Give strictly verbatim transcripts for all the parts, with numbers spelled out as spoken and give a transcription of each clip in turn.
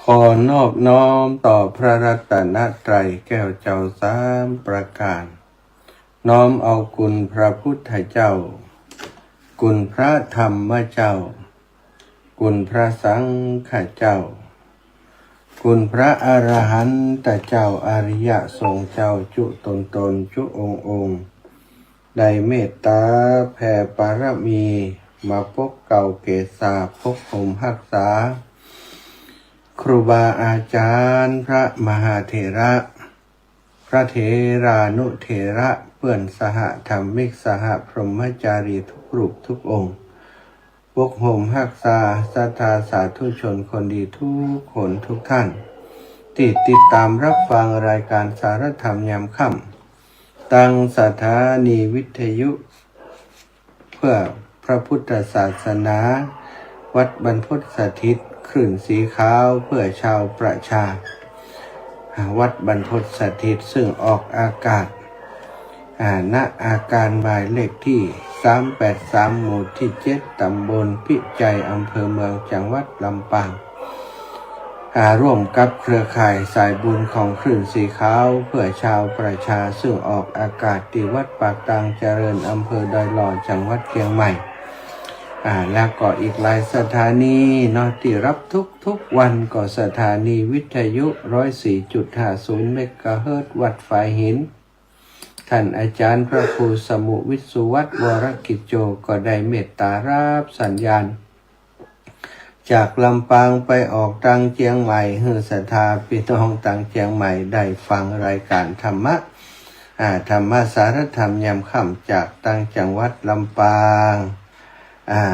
ขอนอบน้อมต่อพระรัตนตรัยแก้วเจ้าสามประการ น้อมเอาคุณพระพุทธเจ้า คุณพระธรรมเจ้า คุณพระสังฆเจ้า คุณพระอรหันตเจ้า อริยสงฆ์เจ้า จุตนตน จุองค์องค์ ได้เมตตาแผ่ปารมี มาปกเกล้าเกศา ปกห่มฮักษา ครูบาอาจารย์ พระมหาเถระ พระเถรานุเถระ เปื้อนสหธรรมิก สหพรหมจารีทุกรูปทุกองค์ ปกห่มฮักษาศรัทธาสาธุชนคนดีทุกคนทุกท่าน ตี้ติดต๋ามฮับฟังรายก๋านสารธรรมยามค่ำ ตางสถานีวิทยุเพื่อพระพุทธศาสนา วัดบรรพตสถิต คลื่นสีขาวเพื่อชาวประชา วัดบรรพตสถิต ซึ่งออกอากาศ อ่า ณ อาคารหมายเลขตี้สามแปดสาม หมู่ตี้เจ็ด ตำบลพิจัย อำเภอเมือง จังหวัดลำปาง อ่า ร่วมกับเครือข่ายสายบุญของคลื่นสีขาวเพื่อชาวประชา ซึ่งออกอากาศตี้วัดปากตางเจริญ อำเภอดอยหล่อ จังหวัดเชียงใหม่ อ่า แล้วก็อีกหลายสถานีเนาะ ตี้ฮับทุกๆวัน ก็สถานีวิทยุ ร้อยสี่จุดห้าศูนย์ เมกะเฮิรตซ์ วัดฝายหิน ต้านอาจ๋ารย์พระครูสมุห์วิชสุวัฒน์ วรกิจโจ ก็ได้เมตต๋าฮับสัญญาณ จากลำปางไปออกตางเจียงใหม่ หื้อศรัทธาปี้น้องตางเจียงใหม่ได้ฟังรายก๋านธรรมะ อ่า ธรรมะสารธรรมยามค่ำ จากตางจังหวัดลำปาง อ่า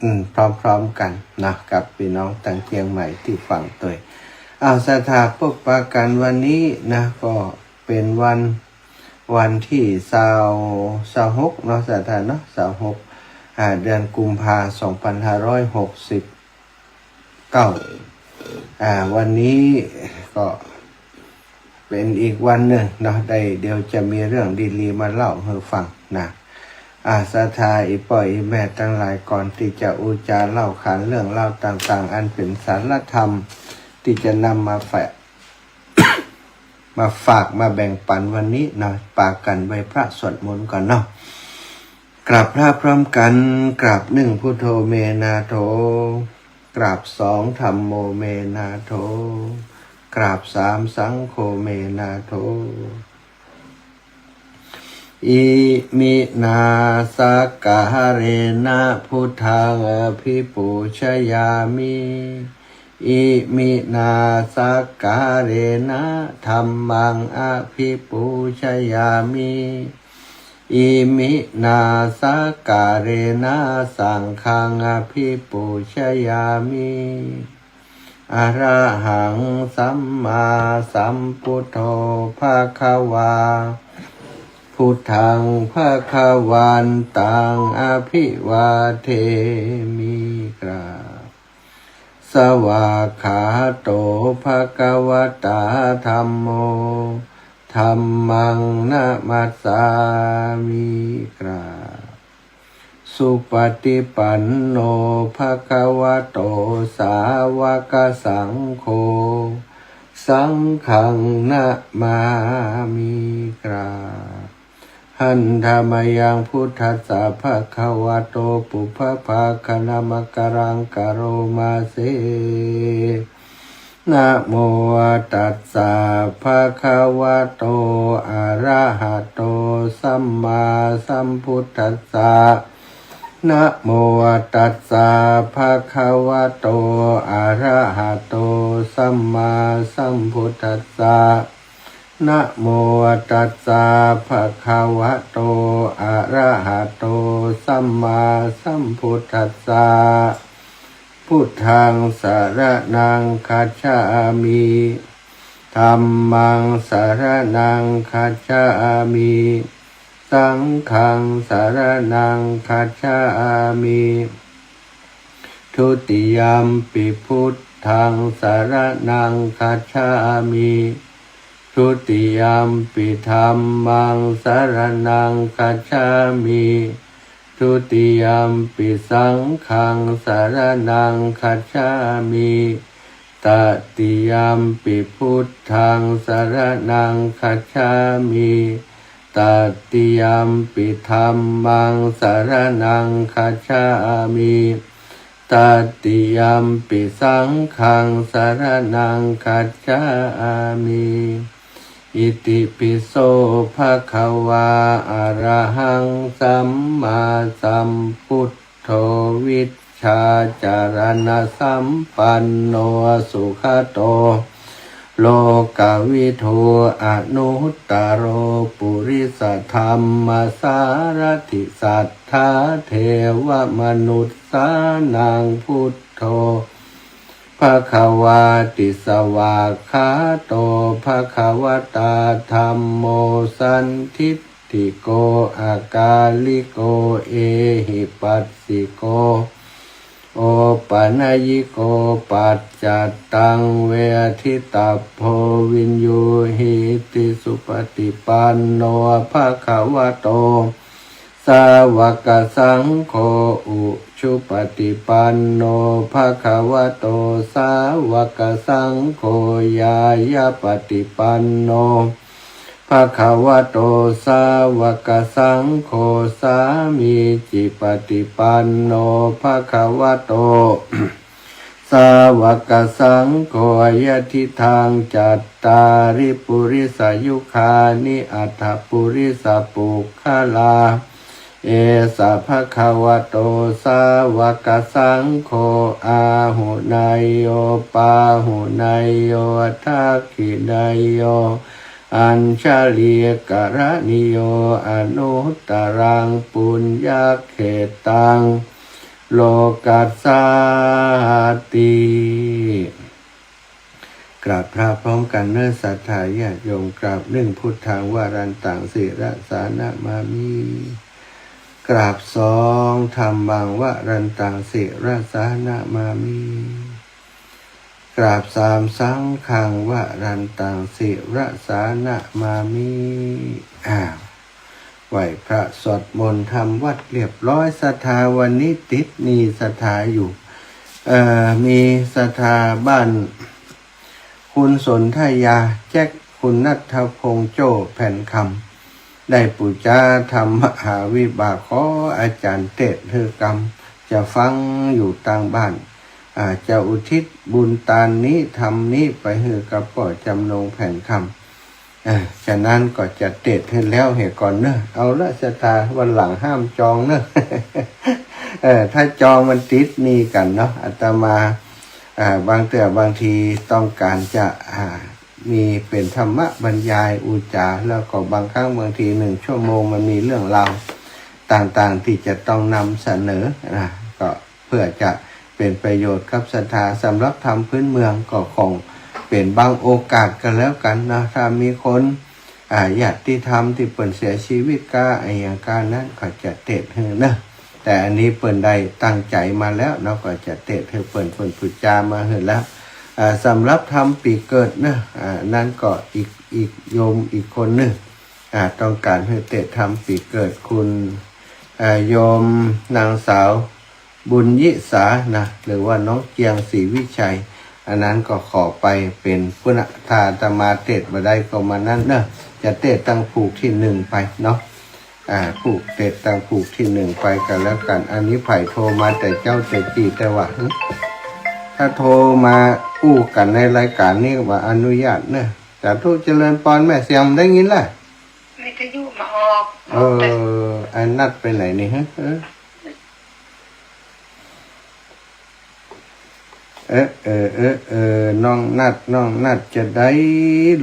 อืม พร้อมๆกั๋นนะ กับปี้น้องตางเจียงใหม่ตี้ฟังตวย อ้าว ศรัทธา ปกปะกั๋นวันนี้นะ ก็เป๋นวัน วันตี้ซาว ซาวหกเนาะ ศรัทธาเนาะ ซาวหก อ่า เดือนกุมภา สองพันห้าร้อยหกสิบเก้า อ่า วันนี้ก็ เป๋นอีกวันนึ่งเนาะ ได้ เดี๋ยวจะมีเรื่องดีๆมาเล่าหื้อฟังนะ อ่า ศรัทธาอี่ป้ออี่แม่ตังหลาย ก่อนตี้จะอู้จ๋าเล่าขานเรื่องราวต่างๆ อันเป๋นสารธรรม ตี้จะนำมาฝาก มาฝากมาแบ่งปั๋นวันนี้เนาะ ปากั๋นไหว้พระสวดมนต์ก่อนเนาะ กราบพระพร้อมกั๋น กราบหนึ่ง พุทโธ เม นาโถ กราบสอง ธัมโม เม นาโถ กราบสาม สังโฆ เม นาโถ อิมินา สักการะนะ พุทธัง อภิปูชยามิ อิมินา สักการะนะ ธัมมัง อภิปูชยามิ อิมินา สักการะนะ สังฆัง อภิปูชยามิ อะระหัง สัมมาสัมพุทโธ ภะคะวา พุทธัง ภะคะวันตัง อะภิวาเทมิ กราบ สวากขาโต ภะคะวะตา ธัมโม ธัมมัง นะมัสสามิ กราบ สุปฏิปันโน ภะคะวะโต สาวกสังโฆ สังฆัง นะมามิ กราบ หันทะ มะยัง พุทธัสสะ ภะคะวะโต ปุพพะภาคะนะมะกะรัง กะโรมา เส นะโมตัสสะ ภะคะวะโต อะระหะโต สัมมาสัมพุทธัสสะ นะโมตัสสะ ภะคะวะโต อะระหะโต สัมมาสัมพุทธัสสะ นะโมตัสสะ ภะคะวะโต อะระหะโต สัมมาสัมพุทธัสสะ พุทธัง สะระณัง คัจฉามิ ธัมมัง สะระณัง คัจฉามิ สังฆัง สะระณัง คัจฉามิ ทุติยัมปิ พุทธัง สะระณัง คัจฉามิ ทุติยัมปิ ธัมมัง สะระณัง คัจฉามิ Dutiyampi saṅghaṃ saraṇaṃ gacchāmi. Tatiyampi buddhaṃ saraṇaṃ gacchāmi. Tatiyampi dhammaṃ saraṇaṃ gacchāmi. Tatiyampi saṅghaṃ saraṇaṃ gacchāmi. Itipi so bhagavā arahaṃ sammāsambuddho vijjācaraṇasampanno sugato lokavidū anuttaro purisadammasārathi satthā devamanussānaṃ buddho bhagavāti. Svākkhāto bhagavatā dhammo sandiṭṭhiko akāliko ehipassiko opanayiko paccattaṃ veditabbo viññūhīti. Supaṭipanno bhagavato sāvakasaṅgho, ujupaṭipanno bhagavato sāvakasaṅgho, ñāyapaṭipanno bhagavato sāvakasaṅgho, sāmīcipaṭipanno bhagavato sāvakasaṅgho, yadidaṃ cattāri purisayugāni aṭṭha purisapuggalā, esa bhagavato sāvakasaṅgho, āhuneyyo pāhuneyyo dakkhiṇeyyo añjalikaraṇīyo anuttaraṃ puññakkhettaṃ lokassāti. กราบพระพร้อมกันเนอะ ศรัทธาญาติโยม กราบหนึ่ง พุทธังวรันตัง ศิรสานะมามิ กราบสอง ธัมมังวรันตัง ศิรสานะมามิ กราบสาม สังฆังวรันตัง ศิรสานะมามิ อ้าว ไหว้พระสวดมนต์ทำวัตรเรียบร้อย ศรัทธาวันนี้ติดหนี้ศรัทธาอยู่ เอ่อ มีศรัทธาบ้านคุณสนธยา แจ็ค คุณณัฐพงษ์ โจ้ แผ่นคำ ได้ปู๋จาทำมหาวิบาก ขออาจ๋ารย์เตศน์หื้อกำ จะฟังอยู่ตางบ้าน อ่า จะอุทิศบุญตานนี้ธรรมนี้ไปหื้อกับป้อจ๋ำนง แผ่นคำ เออ ฉะนั้นก็จะเตศน์หื้อแล้วเหียก่อนเนอะ เอาละศรัทธา วันหลังห้ามจองเนอะ เออ ถ้าจองมันติดหนี้กั๋นเนาะ อาตมา อ่า บางเตื้อบางทีต้องก๋านจะ อ่า มีเป๋นธรรมบรรยายอุจจา แล้วก็บางครั้งบางทีหนึ่งชั่วโมงมันมีเรื่องราวต่างๆ ตี้จะต้องนำเสนอนะ ก็เพื่อจะเป๋นประโยชน์กับศรัทธา สำหรับธรรมพื้นเมืองก็คงเป๋นบางโอกาสก็แล้วกั๋นเนาะ ถ้ามีคน อ่า ญาติธรรมตี้เปิ้นเสียชีวิตกาอะหยังกานั้น ก็จะเตศน์หื้อเนอะ แต่อันนี้เปิ้นได้ตั้งใจ๋มาแล้วเนาะ ก็จะเตศน์หื้อเปิ้น เปิ้นปู๋จามาหื้อแล้ว อ่า สำหรับธรรมปี๋เกิดเนอะ อ่า นั้นก็อีก อีกโยมอีกคนนึ่ง อ่า ต้องก๋านหื้อเตศน์ธรรมปี๋เกิด คุณ อ่า โยมนางสาวบุญยิสานะ หรือว่าน้องเจียงศรีวิชัย อันนั้นก็ขอไปเป๋นผู้นะ ถ้าอาตมาเตศน์บ่ได้ก็มานั้นเนอะ จะเตศน์ตังผูกตี้นึ่งไปเนาะ อ่า ผูก เตศน์ตังผูกตี้นึ่งไปก็แล้วกั๋น อันนี้ใผโทรมาแต่เจ๊าแต่จี้แต่ว่า หึ ถ้าโทรมาอู้กั๋นในรายก๋านนี้ว่าอนุญาตเนอะ สาธุ เจริญปอน แม่เสียม ได้ยินล่ะ วิทยุมาออก เออ ไอ้นัดไปไหนนี่ฮะ เออ เออ เออ เออ เออ น้องนัด น้องนัด จะใด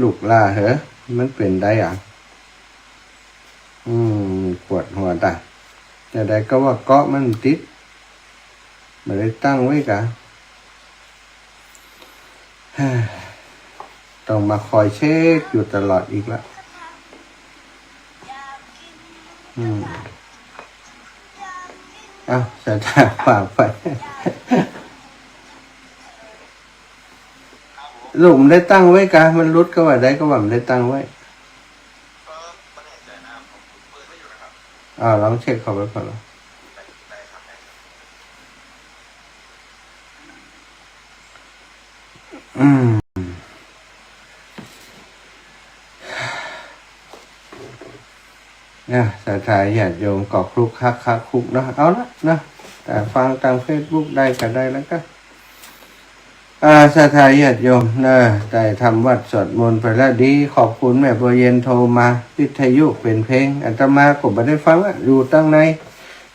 ลูกหล้าเหรอ มันเป๋นใดอะ อืม ปวดหัวตา จะใดก็ว่าเกาะมันติด บ่ได้ตั้งไว้กา ต้องมาคอยเช็คอยู่ตลอดอีกละ อืม เอ้า ศรัทธาว่าไป ลูกมันได้ตั้งไว้กา มันหลุดก็ว่าใดก็ว่ามันได้ตั้งไว้ อ่า ลองเช็คเข้าไปก่อนละ ศรัทธาญาติโยมก็คลุกคลักคละคลุกเนาะ เอาละเนาะ แต่ฟังตางเฟซบุ๊กได้ก็ได้แล้วก็ อ่า ศรัทธาญาติโยมเนาะ ได้ทำวัตรสวดมนต์ไปแล้วดี ขอบคุณแม่บัวเย็นโทรมา วิทยุเป๋นเพลง อาตมาก็บ่ได้ฟังอะ อยู่ตังใน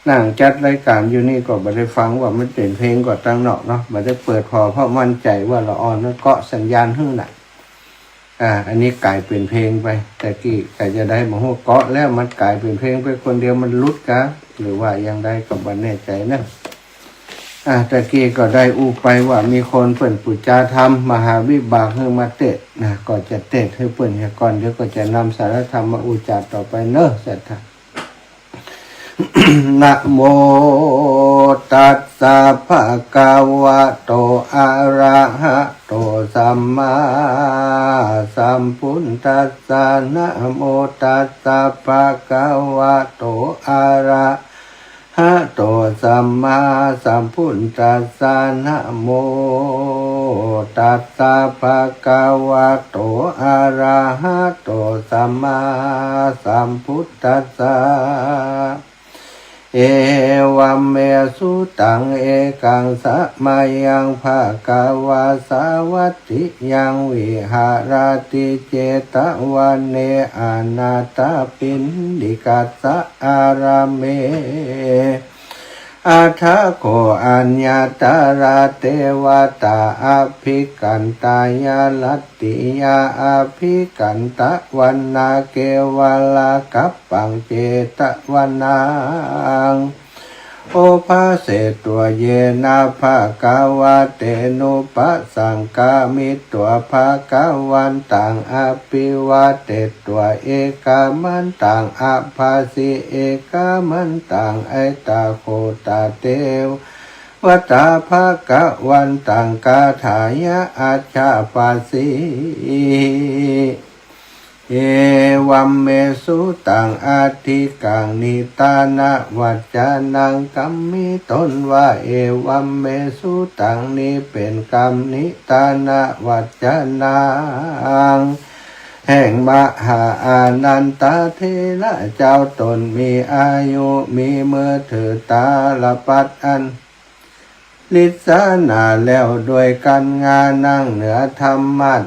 นั่งจัดรายก๋านอยู่นี่ก็บ่ได้ฟังว่ามันเป๋นเพลง ก็ตังนอกเนาะ บ่ได้เปิดผ่อ เพราะมั่นใจ๋ว่าละอ่อนมันเกาะสัญญาณหื้อน่ะ อ่า อันนี้ก๋ายเป๋นเพลงไป แต่กี้ก็จะได้บ่ฮู้เกาะแล้วมันก๋ายเป๋นเพลงไปคนเดียว มันหลุดกา หรือว่าอย่างใดก็บ่แน่ใจ๋นะ อ่า แต่กี้ก็ได้อู้ไปว่ามีคนเปิ้นปู๋จาธรรมมหาวิบากหื้อมาเตสน์นะ ก็จะเตสน์หื้อเปิ้นเหียก่อน เดี๋ยวก็จะนำสารธรรมมาอู้จ๋าต่อไปเนาะ ศรัทธา นะโมตัสสะภะคะวะโต อะระหะโต สัมมาสัมพุทธัสสะ นะโมตัสสะภะคะวะโต อะระหะโต สัมมาสัมพุทธัสสะ นะโมตัสสะภะคะวะโต อะระหะโต สัมมาสัมพุทธัสสะ เอวัมเม สุตัง เอกัง สะมะยัง ภะคะวา สาวัตถิยัง วิหะระติ เจตวะเน อะนาถปิณฑิกัสสะ อารามเม อะถะโข อัญญะตะระ เตวะตา อะภิกขันตายะ รัตติยา อะภิกขันตะวัณณา เกวะละกัปปัง เจตวะนะ โอภาเสตัว เยนะ ภะคะวะเตนุปัสสังกามิตัง ภะคะวันตัง อะภิวาเตตัว เอกามันตัง อะภาสิ เอกามันตัง อะถะโข ตะเตวะตา ภะคะวันตัง กาถายะ อะถะภาสิ เอวัมเม สุตัง อะทิกัง นิทานะวัจจะนัง กัมมิตนวา เอวัมเม สุตัง นี้เป๋นกำ นิทานะวัจจะนัง แห่งมหาอานันทะเถระเจ้า ตนมีอายุ มีมือถือตาลปัตรอัน ริสานาแล้วด้วยกัญญา นั่งเหนือธรรมาส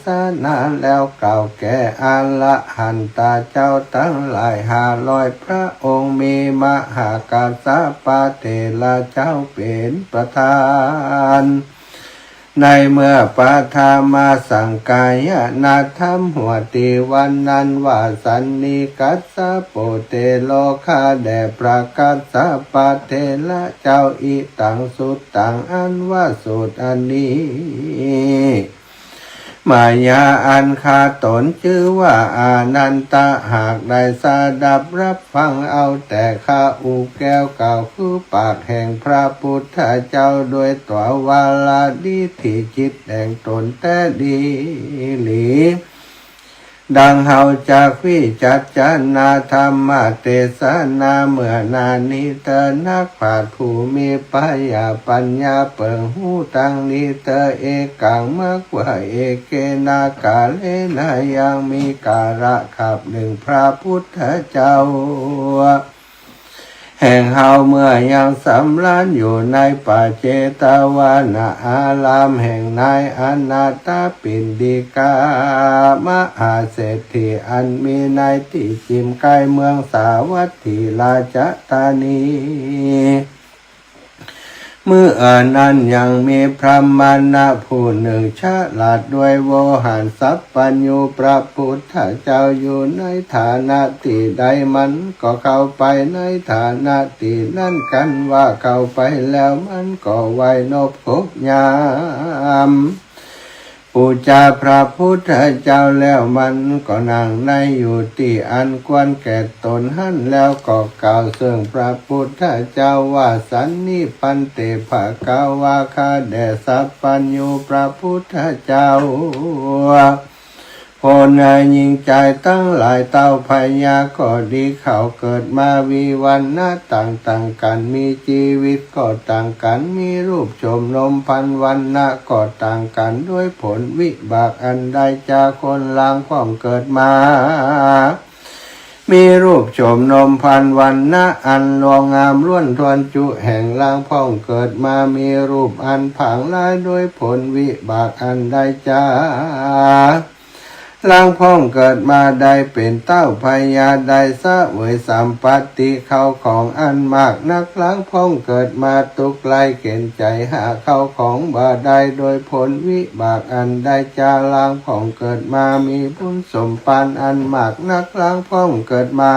สนะ แล้วกล่าวแก่อรหันตาเจ้าตังหลายห้าร้อยพระองค์ มีมหากัสสปะเถระเจ้าเป๋นประธาน ในเมื่อปฐมสังกายนาธรรมหัวตี้วันนั้นว่า สันนิกัสสะโป เตโร ข้าแด่พระกัสสปะเถระเจ้า อิตัง สุตตัง อันว่าสูตรอันนี้ มะยา อันข้าตนจื้อว่าอานันทะ หากได้สดับรับฟังเอาแต่ข้าอู้แก้วกล่าวคือปากแห่งพระพุทธเจ้า ด้วยตั๋ววาระดีที่จิตแห่งตนแต๊ดีหลี ดังเฮาจักวิจัจจณธรรมเตสนาเมื่อหน้านี้เตอ นักปราชญ์ผู้มีปัญญา ปัญญาเปิงฮู้ตังนี้เตอ เอกัง มักว่า เอเกนะ กาเลนะ ยังมีกาละคาบหนึ่ง พระพุทธเจ้า แห่งเฮาเมื่อยังสำราญอยู่ในป่าเจตวนาอารามแห่งนายอนาถปิณฑิกะมหาเศรษฐี อันมีในตี้จิมใก้เมืองสาวัตถีราชธานี เมื่อนั้นยังมีพราหมณะผู้หนึ่งฉลาดด้วยโวหารสัพพัญญู พระพุทธเจ้าอยู่ในฐานะตี้ใด มันก็เข้าไปในฐานะตี้นั้น กันว่าเข้าไปแล้วมันก็ไหว้นบครบยาม ปู๋จาพระพุทธเจ้าแล้วมันก็นั่งในอยู่ตี้อันควรแก่ตนหั้น แล้วก็กล่าวเซิ่งพระพุทธเจ้าว่า สันนิปันเต ภะคะวา ข้าแด่สัพพัญญูพระพุทธเจ้า โพนหญิงจายตังหลาย เต้าพญาก็ดี เขาเกิดมาวิวัณณะต่างๆ กั๋น มีจีวิตก็ต่างกั๋น มีรูปโฉมนมพรรณวรรณะก็ต่างกั๋น ด้วยผลวิบากอันได้จากคนลางพ่องเกิดมา มีรูปโฉมนมพรรณวรรณะอันหล่องามล้วนถ้วนจุแห่ง ลางพ่องเกิดมามีรูปอันผางร้ายโดยผลวิบากอันใดจา ลางพ่องเกิดมาได้เป๋นเต้าพญา ได้เสวยสัมปัตติเข้าของอันมากนัก ลางพ่องเกิดมาตุ๊กข์ใล้เข็ญใจ๋หาเข้าของบ่ได้โดยผลวิบากอันใดจา ลางพ่องเกิดมามีบุญสมปานอันมากนัก ลางพ่องเกิดมา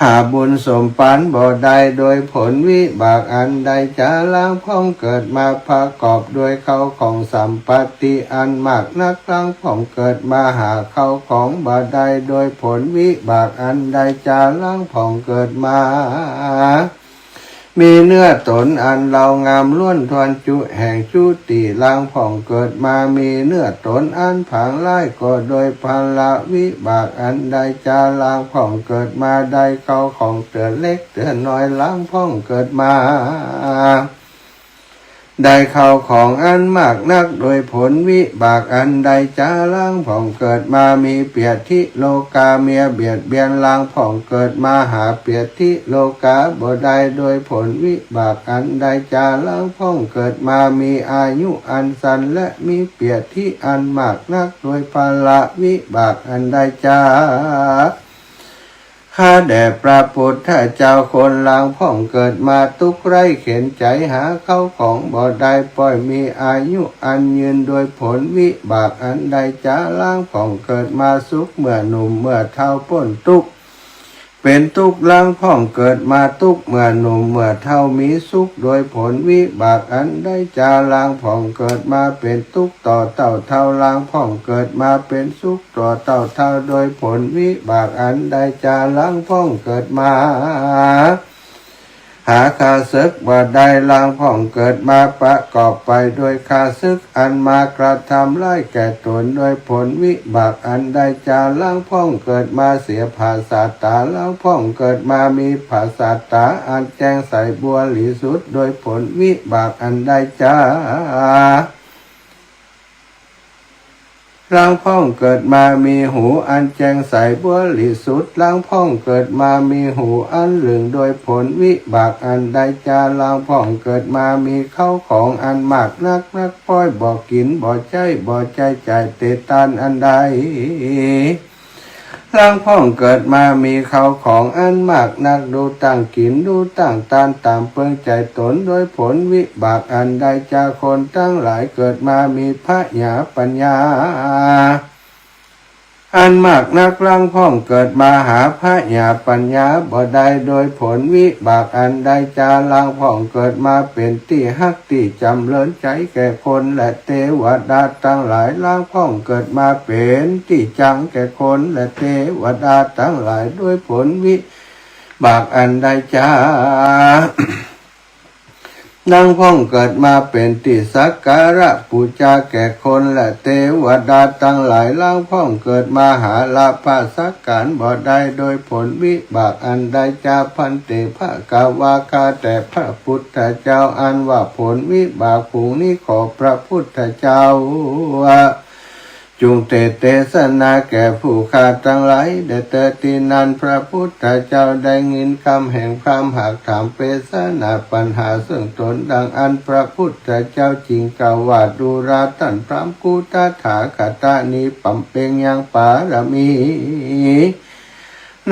หาบุญสมปานบ่ได้โดยผลวิบากอันใดจา ลางพ่องเกิดมาประกอบด้วยเข้าของสัมปัตติอันมากนัก ลางพ่องเกิดมาหาเข้าของบ่ได้โดยผลวิบากอันใดจา ลางพ่องเกิดมา มีเนื้อตนอันเลางามล้วนถ้วนจุแห่งจุติ ลางพ่องเกิดมามีเนื้อตนอันผางร้ายก็โดยผละวิบากอันใดจา ลางพ่องเกิดมาได้เข้าของเตื้อเล็กเตื้อน้อย ลางพ่องเกิดมา ได้เข้าของอันมากนักโดยผลวิบากอันใดจา ลางพ่องเกิดมามีเปียดถิโลกาเมียเบียดเบียน ลางพ่องเกิดมาหาเปียดถิโลกาบ่ได้โดยผลวิบากอันใดจา ลางพ่องเกิดมามีอายุอันสั้นและมีเปียดถิอันมากนักโดยผละวิบากอันใดจา ข้าแด่พระพุทธเจ้า คนลางพ่องเกิดมาตุ๊กข์ใร้เข็ญใจ๋หาเข้าของบ่ได้ ป้อยมีอายุอันยืนโดยผลวิบากอันใดจา ลางพ่องเกิดมาสุขเมื่อหนุ่มเมื่อเฒ่าป๊นตุ๊กข์ เป๋นตุ๊กข์ ลางพ่องเกิดมาตุ๊กข์เมื่อหนุ่มเมื่อเฒ่ามีสุขโดยผลวิบากอันใดจา ลางพ่องเกิดมาเป๋นตุ๊กข์ต่อเต้าเฒ่า ลางพ่องเกิดมาเป๋นสุข ต่อเต้าเฒ่าโดยผลวิบากอันใดจา ลางพ่องเกิดมา หาข้าศึกบ่ได้ ลางพ่องเกิดมาประกอบไปด้วยข้าศึกอันมากระทำร้ายแก่ตนโดยผลวิบากอันใดจา ลางพ่องเกิดมาเสียผาสาตา ลางพ่องเกิดมามีผาสาตาอันแจ้งใสบริสุทธิ์โดยผลวิบากอันใดจา ลางพ่องเกิดมามีหูอันแจ้งใสบริสุทธิ์ ลางพ่องเกิดมามีหูอันลึงโดยผลวิบากอันใดจา ลางพ่องเกิดมามีเข้าของอันมากนักนักป้อยบ่กิ๋นบ่ใจ๊บ่ใจ๊จ่ายเตตานอันใด ลางพ่องเกิดมามีเข้าของอันมากนักดูตั้งกิ๋นดูตั้งตานต๋ามเปิงใจ๋ตนโดยผลวิบากอันใดจา คนตังหลายเกิดมามีผญาปัญญาอันมากนัก ลางพ่องเกิดมาหาผญาปัญญาบ่ได้โดยผลวิบากอันใดจา ลางพ่องเกิดมาเป๋นตี้ฮักตี้จ๋ำเริญใจ๋แก่คนและเตวดาตังหลาย ลางพ่องเกิดมาเป๋นตี้จังแก่คนและเตวดาตังหลายโดยผลวิบากอันใดจา ลางพ่องเกิดมาเป๋นตี้สักการะปู๋จาแก่คนและเตวดาตังหลาย ลางพ่องเกิดมาหาลาภสักก๋านบ่ได้โดยผลวิบากอันใดจา ภันเต ภะคะวา ข้าแต่พระพุทธเจ้า อันว่าผลวิบากฝูงนี้ขอพระพุทธเจ้า จุ่งเตสน์เตสนาแก่ผู้ข้าตังหลายแด่เต๊อะ ตี้นั้นพระพุทธเจ้าได้ยินกำแห่งพราหมณ์หากถามเปสนาปัญหาเซิ่งต๋นดังอั้น พระพุทธเจ้าจึงกล่าวว่า ดูราต้านพราหมณ์ กุตถาคตะนี้ปำเป็งยังปารมี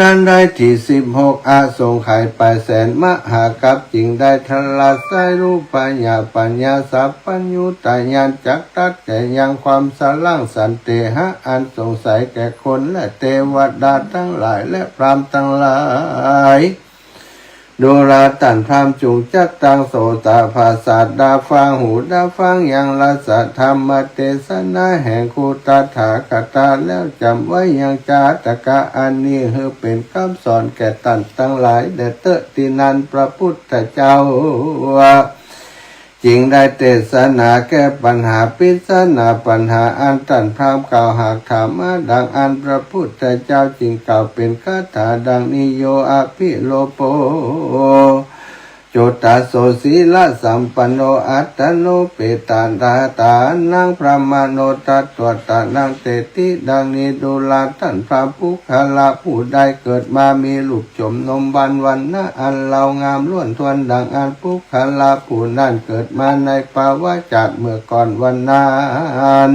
นั้นได้ตี้สิบหก อสงไขยแปดแสนมหากัป จึงได้ทราบใสรู้ผญาปัญญาสัพพัญญูตญาณจักตรัสแก่ยังความสล่างสันเตหะอันสงสัยแก่คนและเตวดาตังหลายและพราหมณ์ตังหลาย ดูราต้านพราหมณ์ จุ่งจักตั้งโสตประสาทดาฟัง หูดาฟังยังรสธรรมเตสนาแห่งกุตถาคตะแล้วจ๋ำไว้ยังจาตกะอันนี้ หื้อเป๋นกำสอนแก่ต้านตังหลายแด่เต๊อะ ตี้นั้นพระพุทธเจ้า จึงได้เตสนาแก้ปัญหาปริศนาปัญหาอันต้านพราหมณ์กล่าวหากถามมาดังอั้น พระพุทธเจ้าจึงกล่าวเป๋นคาถาดังนี้ โย อภิโลโภ โส จุตตาโสสีลสัมปันโน อัตตโนปิตาตาตานัง พระมโนทัตตวตานังเตติ ดังนี้ดูราต้านพระปุคคละผู้ใดเกิดมามีรูปโฉมนมบานวรรณะอันเลางามล้วนถ้วนดังอั้น ปุคคละผู้นั้นเกิดมาในภวชาติเมื่อก่อนวันนั้น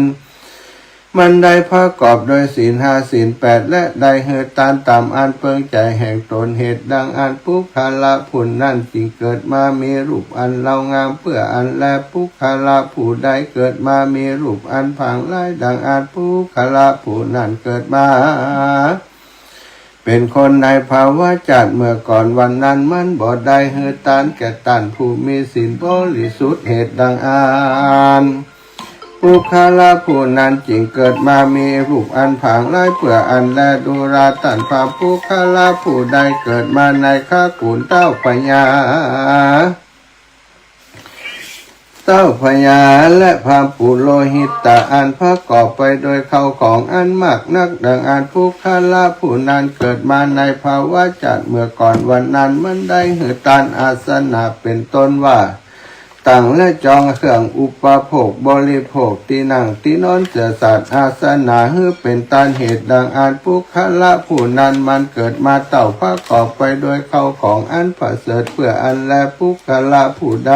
มันได้ประกอบโดยศีลห้าศีลแปด และได้หื้อตานต๋ามอันเปิงใจ๋แห่งต๋น เหตุดังอั้นปุคคละผู้นั้นจึงเกิดมามีรูปอันเลางามเปื้ออั้นแล ปุคคละผู้ใดเกิดมามีรูปอันผางร้ายดังอั้นปุคคละผู้นั้นเกิดมา เป๋นคนในภวชาติเมื่อก่อนวันนั้น มันบ่ได้หื้อตานแก่ต้านผู้มีศีลบริสุทธิ์ เหตุดังอั้น ปุคคละผู้นั้นจึงเกิดมามีรูปอันผางร้ายเปื้ออั้นแล ดูราต้านพระปุคคละผู้ใดเกิดมาในคกุลเต้าพญา เต้าพญาและพระปุโรหิตะอันประกอบไปโดยเข้าของอันมากนักดังอั้นปุคคละผู้นั้นเกิดมาในภวชาติเมื่อก่อนวันนั้น มันได้หื้อตานอาสนะเป๋นต้นว่า ตั๋งและจองเครื่องอุปโภคบริโภค ตี้นั่งตี้นอนเสื่อสาดอาสนะหื้อเป๋นตาน เหตุดังอั้นปุคคละผู้นั้นมันเกิดมาเต้าประกอบไปโดยเข้าของอันประเสริฐเปื้ออั้นแล ปุคคละผู้ใด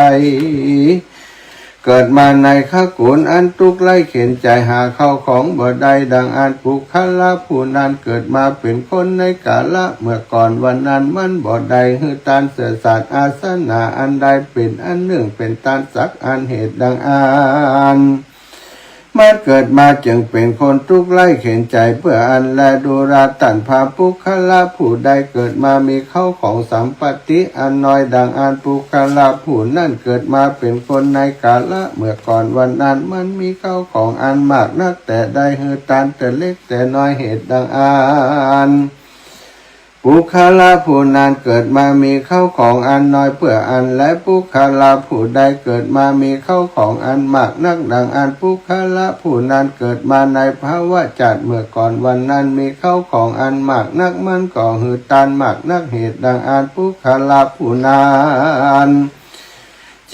เกิดมาในคกุลอันตุ๊กข์ไร้เข็ญใจ๋หาเข้าของบ่ได้ดังอั้นปุคคละผู้นั้นเกิดมาเป๋นคนในกาละเมื่อก่อนวันนั้น มันบ่ได้หื้อตานเสื่อสาดอาสนะอันใดเป๋นอันนึ่งเป๋นตานสักอัน เหตุดังอั้น มันเกิดมาจึงเป๋นคนตุ๊กข์ไร้เข็ญใจ๋เปื้ออั้นแล ดูราต้านพระปุคคละผู้ใดเกิดมามีเข้าของสัมปติอันน้อยดังอั้นปุคคละผู้นั้นเกิดมาเป๋นคนในกาละเมื่อก่อนวันนั้น มันมีเข้าของอันมากนัก แต่ได้หื้อตานแต่เล็กแต่น้อย เหตุดังอั้น ปุคคละผู้นั้นเกิดมามีเข้าของอันน้อยเปื้ออั้นแล ปุคคละผู้ใดเกิดมามีเข้าของอันมากนักดังอั้นปุคคละผู้นั้นเกิดมาในภวชาติเมื่อก่อนวันนั้น มีเข้าของอันมากนัก มันก็หื้อตานมากนัก เหตุดังอั้น ปุคคละผู้นั้น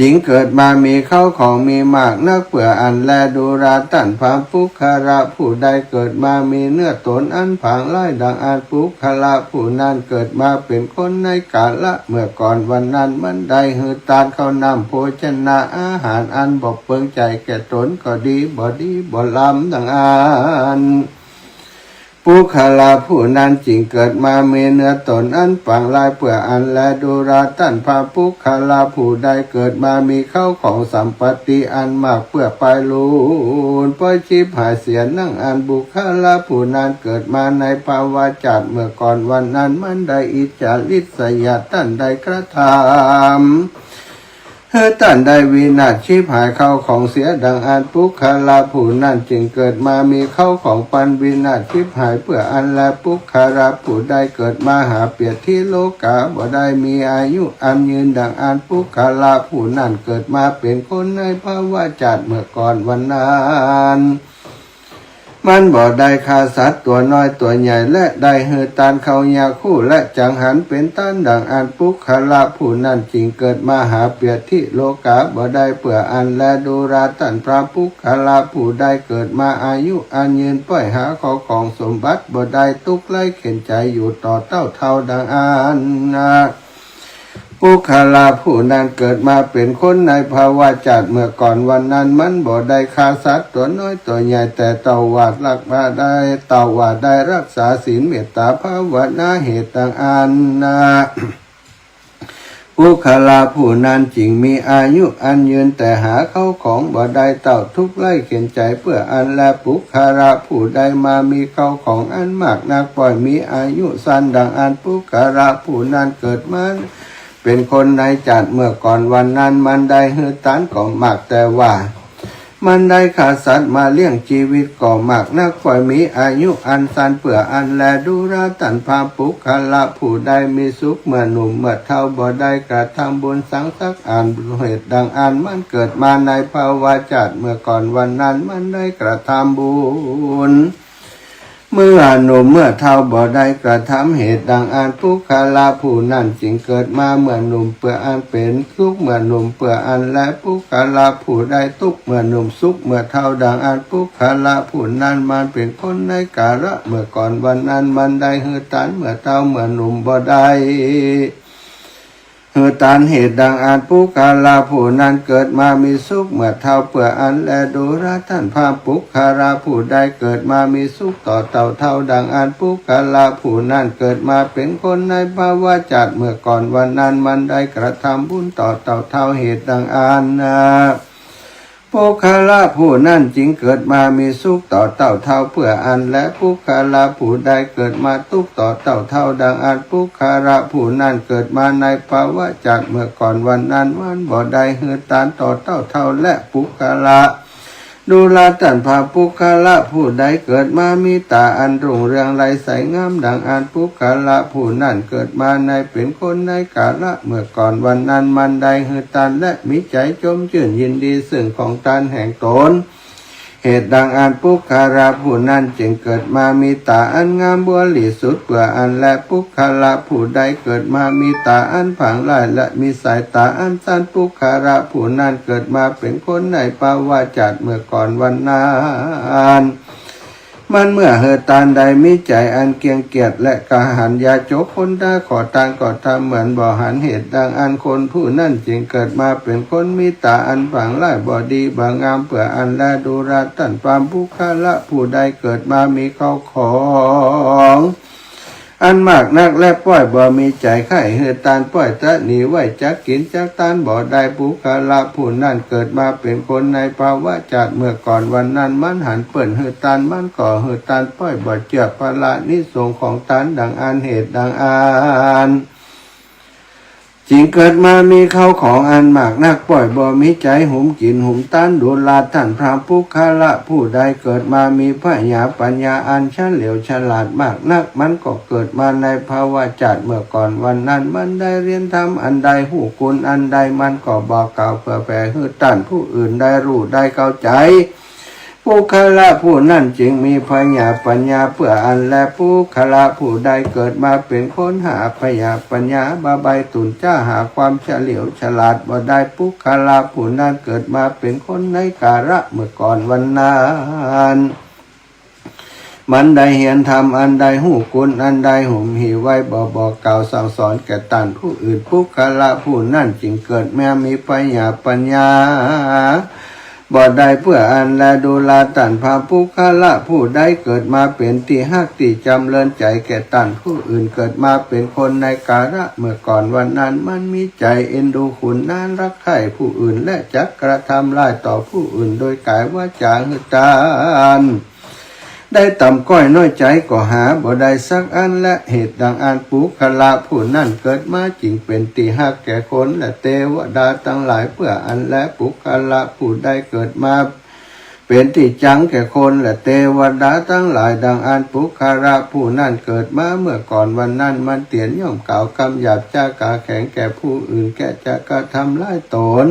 จึงเกิดมามีเข้าของมีมากนักเปื้ออั้นแล ดูราต้านพระปุคคละผู้ใดเกิดมามีเนื้อต๋นอันผางร้ายดังอั้นปุคคละผู้นั้นเกิดมาเป๋นคนในกาละเมื่อก่อนวันนั้น มันได้หื้อตานข้าวน้ำโภชนะอาหารอันบ่เปิงใจ๋แก่ต๋นก็ดีบ่ดีบ่ล้ำดังอั้น ปุคคละผู้นั้นจึงเกิดมามีเนื้อต๋นอันผางร้ายเปื้ออั้นแล ดูราต้านพระปุคคละผู้ใดเกิดมามีเข้าของสัมปติอันมากเปื้อไปลูนป้อยฉิบหายเสีย นั่งอั้นปุคคละผู้นั้นเกิดมาในภวชาติเมื่อก่อนวันนั้น มันได้อิจฉาริษยาต้านได้กระทำ หื้อต้านได้วินาศฉิบหายเข้าของเสียดังอั้นปุคคละผู้นั้นจึงเกิดมามีเข้าของปันวินาศฉิบหายเปื้ออั้นแล ปุคคละผู้ใดเกิดมาหาเปียรติโลกาบ่ได้ มีอายุอันยืนดังอั้นปุคคละผู้นั้นเกิดมาเป๋นคนในภวชาติเมื่อก่อนวันนั้น มันบ่ได้ฆ่าสัตว์ตั๋วน้อยตั๋วใหญ่ และได้หื้อตานข้าวยาคูและจังหันเป๋นตานดังอั้นปุคคละผู้นั้นจึงเกิดมาหาเปียรติโลกาบ่ได้เปื้ออั้นแล ดูราต้านพระปุคคละผู้ใดเกิดมาอายุอันยืนป้อยหาเข้าของสมบัติบ่ได้ ตุ๊กข์ไร้เข็ญใจ๋อยู่ต่อเต้าเฒ่าดังอั้นนะ ปุคคละผู้นั้นเกิดมาเป๋นคนในภวชาติเมื่อก่อนวันนั้น มันบ่ได้ฆ่าสัตว์ตั๋วน้อยตั๋วใหญ่ แต่เต้าว่ารักษาได้ เต้าว่าได้รักษาศีลเมตตาภาวนา เหตุดังอั้นนะ ปุคคละผู้นั้นจึงมีอายุอันยืน แต่หาเข้าของบ่ได้ เต้าทุกข์ไร้เข็ญใจ๋เปื้ออั้นแล ปุคคละผู้ใดมามีเข้าของอันมากนัก ป้อยมีอายุสั้นดังอั้น ปุคคละผู้นั้นเกิดมา เป๋นคนในจาติเมื่อก่อนวันนั้น มันได้หื้อตานก็มาก แต่ว่ามันได้ฆ่าสัตว์มาเลี้ยงจีวิตก็มากนัก ป้อยมีอายุอันสั้นเปื้ออั้นแล ดูราต้านพระปุคคละผู้ใดมีสุขเมื่อหนุ่มเมื่อเฒ่า บ่ได้กระทำบุญสังสักอัน เหตุดังอั้น มันเกิดมาในภวชาติเมื่อก่อนวันนั้น มันได้กระทำบุญ เมื่อหนุ่มเมื่อเฒ่าบ่ได้กระทำ เหตุดังอั้นปุคคละผู้นั้นจึงเกิดมาเมื่อหนุ่ม เปื้ออันเป๋นสุขเมื่อหนุ่ม เปื้ออันแลปุคคละผู้ใดตุ๊กข์เมื่อหนุ่ม สุขเมื่อเฒ่า ดังอั้นปุคคละผู้นั้น มันเป๋นคนในกาละเมื่อก่อนวันนั้น มันได้หื้อตานเมื่อเฒ่าเมื่อหนุ่มบ่ได้ หื้อตาน เหตุดังอั้นปุคคละผู้นั้นเกิดมามีสุขเมื่อเฒ่า เปื้ออันแล ดูราต้านพราหมณ์ ปุคคละผู้ใดเกิดมามีสุขต่อเต้าเฒ่า ดังอั้นปุคคละผู้นั้นเกิดมาเป๋นคนในภวชาติเมื่อก่อนวันนั้น มันได้กระทำบุญต่อเต้าเฒ่า เหตุดังอั้น ปุคคละผู้นั้นจึงเกิดมามีสุขต่อเต้าเฒ่า เปื้ออันแลปุคคละผู้ใดเกิดมาตุ๊กข์ต่อเต้าเฒ่า ดังอั้นปุคคละผู้นั้นเกิดมาในภวชาติเมื่อก่อนวันนั้น มันบ่ได้หื้อตานต่อเต้าเฒ่าแลปุคคละ ดูราต้านพราหมณ์ ปุคคละผู้ใดเกิดมามีต๋าอันรุ่งเรืองไร้ใสงาม ดังอั้นปุคคละผู้นั้นเกิดมาในเป๋นคนในกาละเมื่อก่อนวันนั้น มันได้หื้อตานแลมีใจ๋จมจื้นยินดีซึ่งของตานแห่งต๋น เหตุดังอั้นปุคคละผู้นั้นจึงเกิดมามีต๋าอันงามบริสุทธิ์ เปื้ออันแลปุคคละผู้ใดเกิดมามีต๋าอันผางไร้และมีสายต๋าอันสั้น ปุคคละผู้นั้นเกิดมาเป๋นคนในภวชาติเมื่อก่อนวันนั้น มันเมื่อหื้อตานได้มีใจ๋อันเกรียงเกียจและกระหายอยากจะคนต๋า ขอตานก็ทำเหมือนบ่หัน เหตุดังอั้นคนผู้นั้นจึงเกิดมาเป๋นคนมีต๋าอันผางไร้บ่ดีบ่งาม เปื้ออันแลดูราต้านพราหมณ์ ปุคคละผู้ใดเกิดมามีเข้าของอันมากนัก และป้อยบ่มีใจ๋ใค่หื้อตาน ป้อยตะหนีไว้จักกิ๋นจักตานบ่ได้ ปุคคละผู้นั้นเกิดมาเป๋นคนในภวชาติเมื่อก่อนวันนั้น มันหันเปิ้นหื้อตาน มันก็หื้อตาน ป้อยบ่เจื้อพละนิสงฆ์ของตาน ดังอั้น เหตุดังอั้น จึงเกิดมามีเข้าของอันมากนัก ป้อยบ่มีใจ๋หุมกิ๋นหุมตาน ดูราต้านพราหมณ์ ปุคคละผู้ใดเกิดมามีผญาปัญญาอันเฉลียวฉลาดมากนัก มันก็เกิดมาในภวชาติเมื่อก่อนวันนั้น มันได้เฮียนธรรมอันใด ฮู้คุณอันใด มันก็บอกกล่าวเผยแผ่หื้อต้านผู้อื่นได้ฮู้ได้เข้าใจ๋ ปุคคละผู้นั้นจึงมีผญาปัญญา เปื้ออันแลปุคคละผู้ใดเกิดมาเป๋นคนหาผญาปัญญาบ่ใบ้ ตูนจ๊าหาความเฉลียวฉลาดบ่ได้ ปุคคละผู้นั้นเกิดมาเป๋นคนในกาละเมื่อก่อนวันนั้น มันได้เฮียนธรรมอันใด ฮู้คุณอันใด หุมหิ้วไว้ บ่บอกกล่าวสั่งสอนแก่ต้านผู้อื่น ปุคคละผู้นั้นจึงเกิดมามีผญาปัญญา บ่ได้ เปื้ออันแลดูราต้านพราหมณ์ ปุคคละผู้ใดเกิดมาเป๋นตี้ฮักตี้จ๋ำเริญใจ๋แก่ต้านผู้อื่น เกิดมาเป๋นคนในกาละเมื่อก่อนวันนั้น มันมีใจ๋เอ็นดูคุณหน้ารักใคร่ผู้อื่น และจักกระทำร้ายต่อผู้อื่นโดยก๋ายวาจ๋าหื้อตาน ได้ต่ำก้อยน้อยใจ๋ก็หาบ่ได้สักอัน และเหตุดังอั้นปุคคละผู้นั้นเกิดมาจึงเป๋นตี้ฮักแก่คนและเตวดาตังหลาย เปื้ออันแลปุคคละผู้ใดเกิดมาเป๋นตี้จังแก่คนและเตวดาตังหลาย ดังอั้นปุคคละผู้นั้นเกิดมาเมื่อก่อนวันนั้น มันเตียนย่อมกล่าวกำหยาบจ๊ากาแข็งแก่ผู้อื่น แก่จะกระทำร้ายตน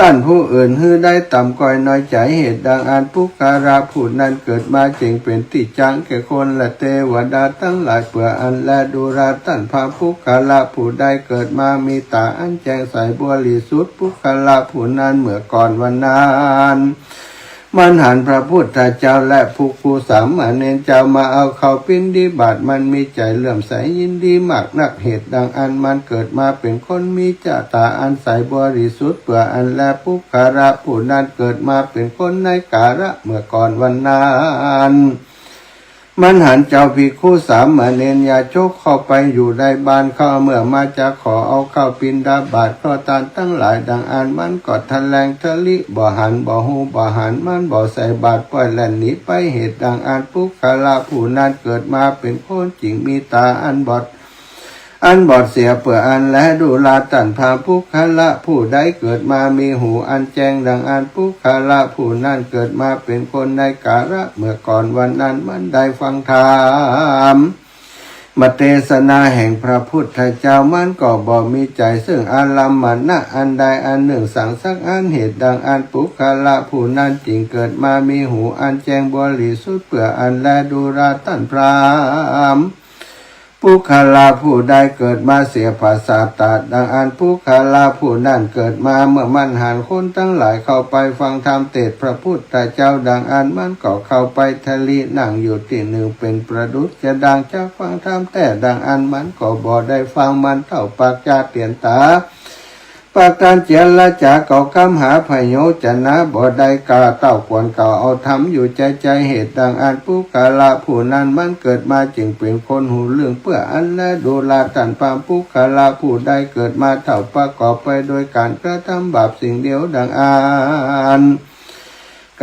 ต้านผู้อื่นหื้อได้ต่ำก้อยน้อยใจ๋ เหตุดังอั้นปุคคละผู้นั้นเกิดมาจึงเป๋นตี้จังแก่คนและเตวดาตังหลาย เปื้ออันแลดูราต้านพราหมณ์ ปุคคละผู้ใดเกิดมามีต๋าอันแจ้งใสบริสุทธิ์ ปุคคละผู้นั้นเมื่อก่อนวันนั้น มันหันพระพุทธเจ้าและภิกขุสามเณรเจ้ามาเอาข้าวปิณฑบาต มันมีใจ๋เลื่อมใสยินดีมากนัก เหตุดังอั้นมันเกิดมาเป๋นคนมีจต๋าอันใสบริสุทธิ์ เปื้ออันแลปุคคละผู้นั้นเกิดมาเป๋นคนในกาละเมื่อก่อนวันนั้น มันหันเจ้าภิกขุสามเณรยาจกเข้าไปอยู่ในบ้านเขา เมื่อมาจะขอเอาข้าวปิณฑบาต เพราะต้านตังหลาย ดังอั้นมันก็ทะแลงทะลิ บ่หัน บ่ฮู้ บ่หัน มันบ่ใส่บาตร ป้อยแล่นหนีไป เหตุดังอั้นปุคคละผู้นั้นเกิดมาเป๋นคนจึงมีต๋าอันบอด อันบอดเสีย เปื้ออันแลดูราต้านพราหมณ์ ปุคคละผู้ใดเกิดมามีหูอันแจ้ง ดังอั้นปุคคละผู้นั้นเกิดมาเป๋นคนในกาละเมื่อก่อนวันนั้น มันได้ฟังธรรม มเตสนาแห่งพระพุทธเจ้า มันก็บ่มีใจ๋ซึ่งอารัมมณะอันใดอันนึ่งสังสักอัน เหตุดังอั้นปุคคละผู้นั้นจึ่งเกิดมามีหูอันแจ้งบริสุทธิ์เปื้ออั้นแล ดูราต้านพราหมณ์ ปุคคละผู้ใดเกิดมาเสียผสาตะ ดังอั้นปุคคละผู้นั้นเกิดมาเมื่อมันหันคนตังหลายเข้าไปฟังธรรมเตศน์พระพุทธเจ้า ดังอั้นมันก็เข้าไปทลีนั่งอยู่ตี้นึ่ง เป๋นประดุจจะดังจักฟังธรรมแต๊ ดังอั้นมันก็บ่ได้ฟัง มันเต้าปากจาเตียนต๋า ปากตานเจรจากล่าวกำหาพโยจนะบ่ได้ กล่าวเต้ากวนกล่าวเอาธรรมอยู่แก่ใจ๋ เหตุดังอั้นปุคคละผู้นั้นมันเกิดมาจึ่งเป๋นคนหูลึ่งเปื้ออั้นแล ดูราต้านพราหมณ์ ปุคคละผู้ใดเกิดมาเต้าประกอบไปโดยก๋านกระทำบาปสิ่งเดียวดังอั้น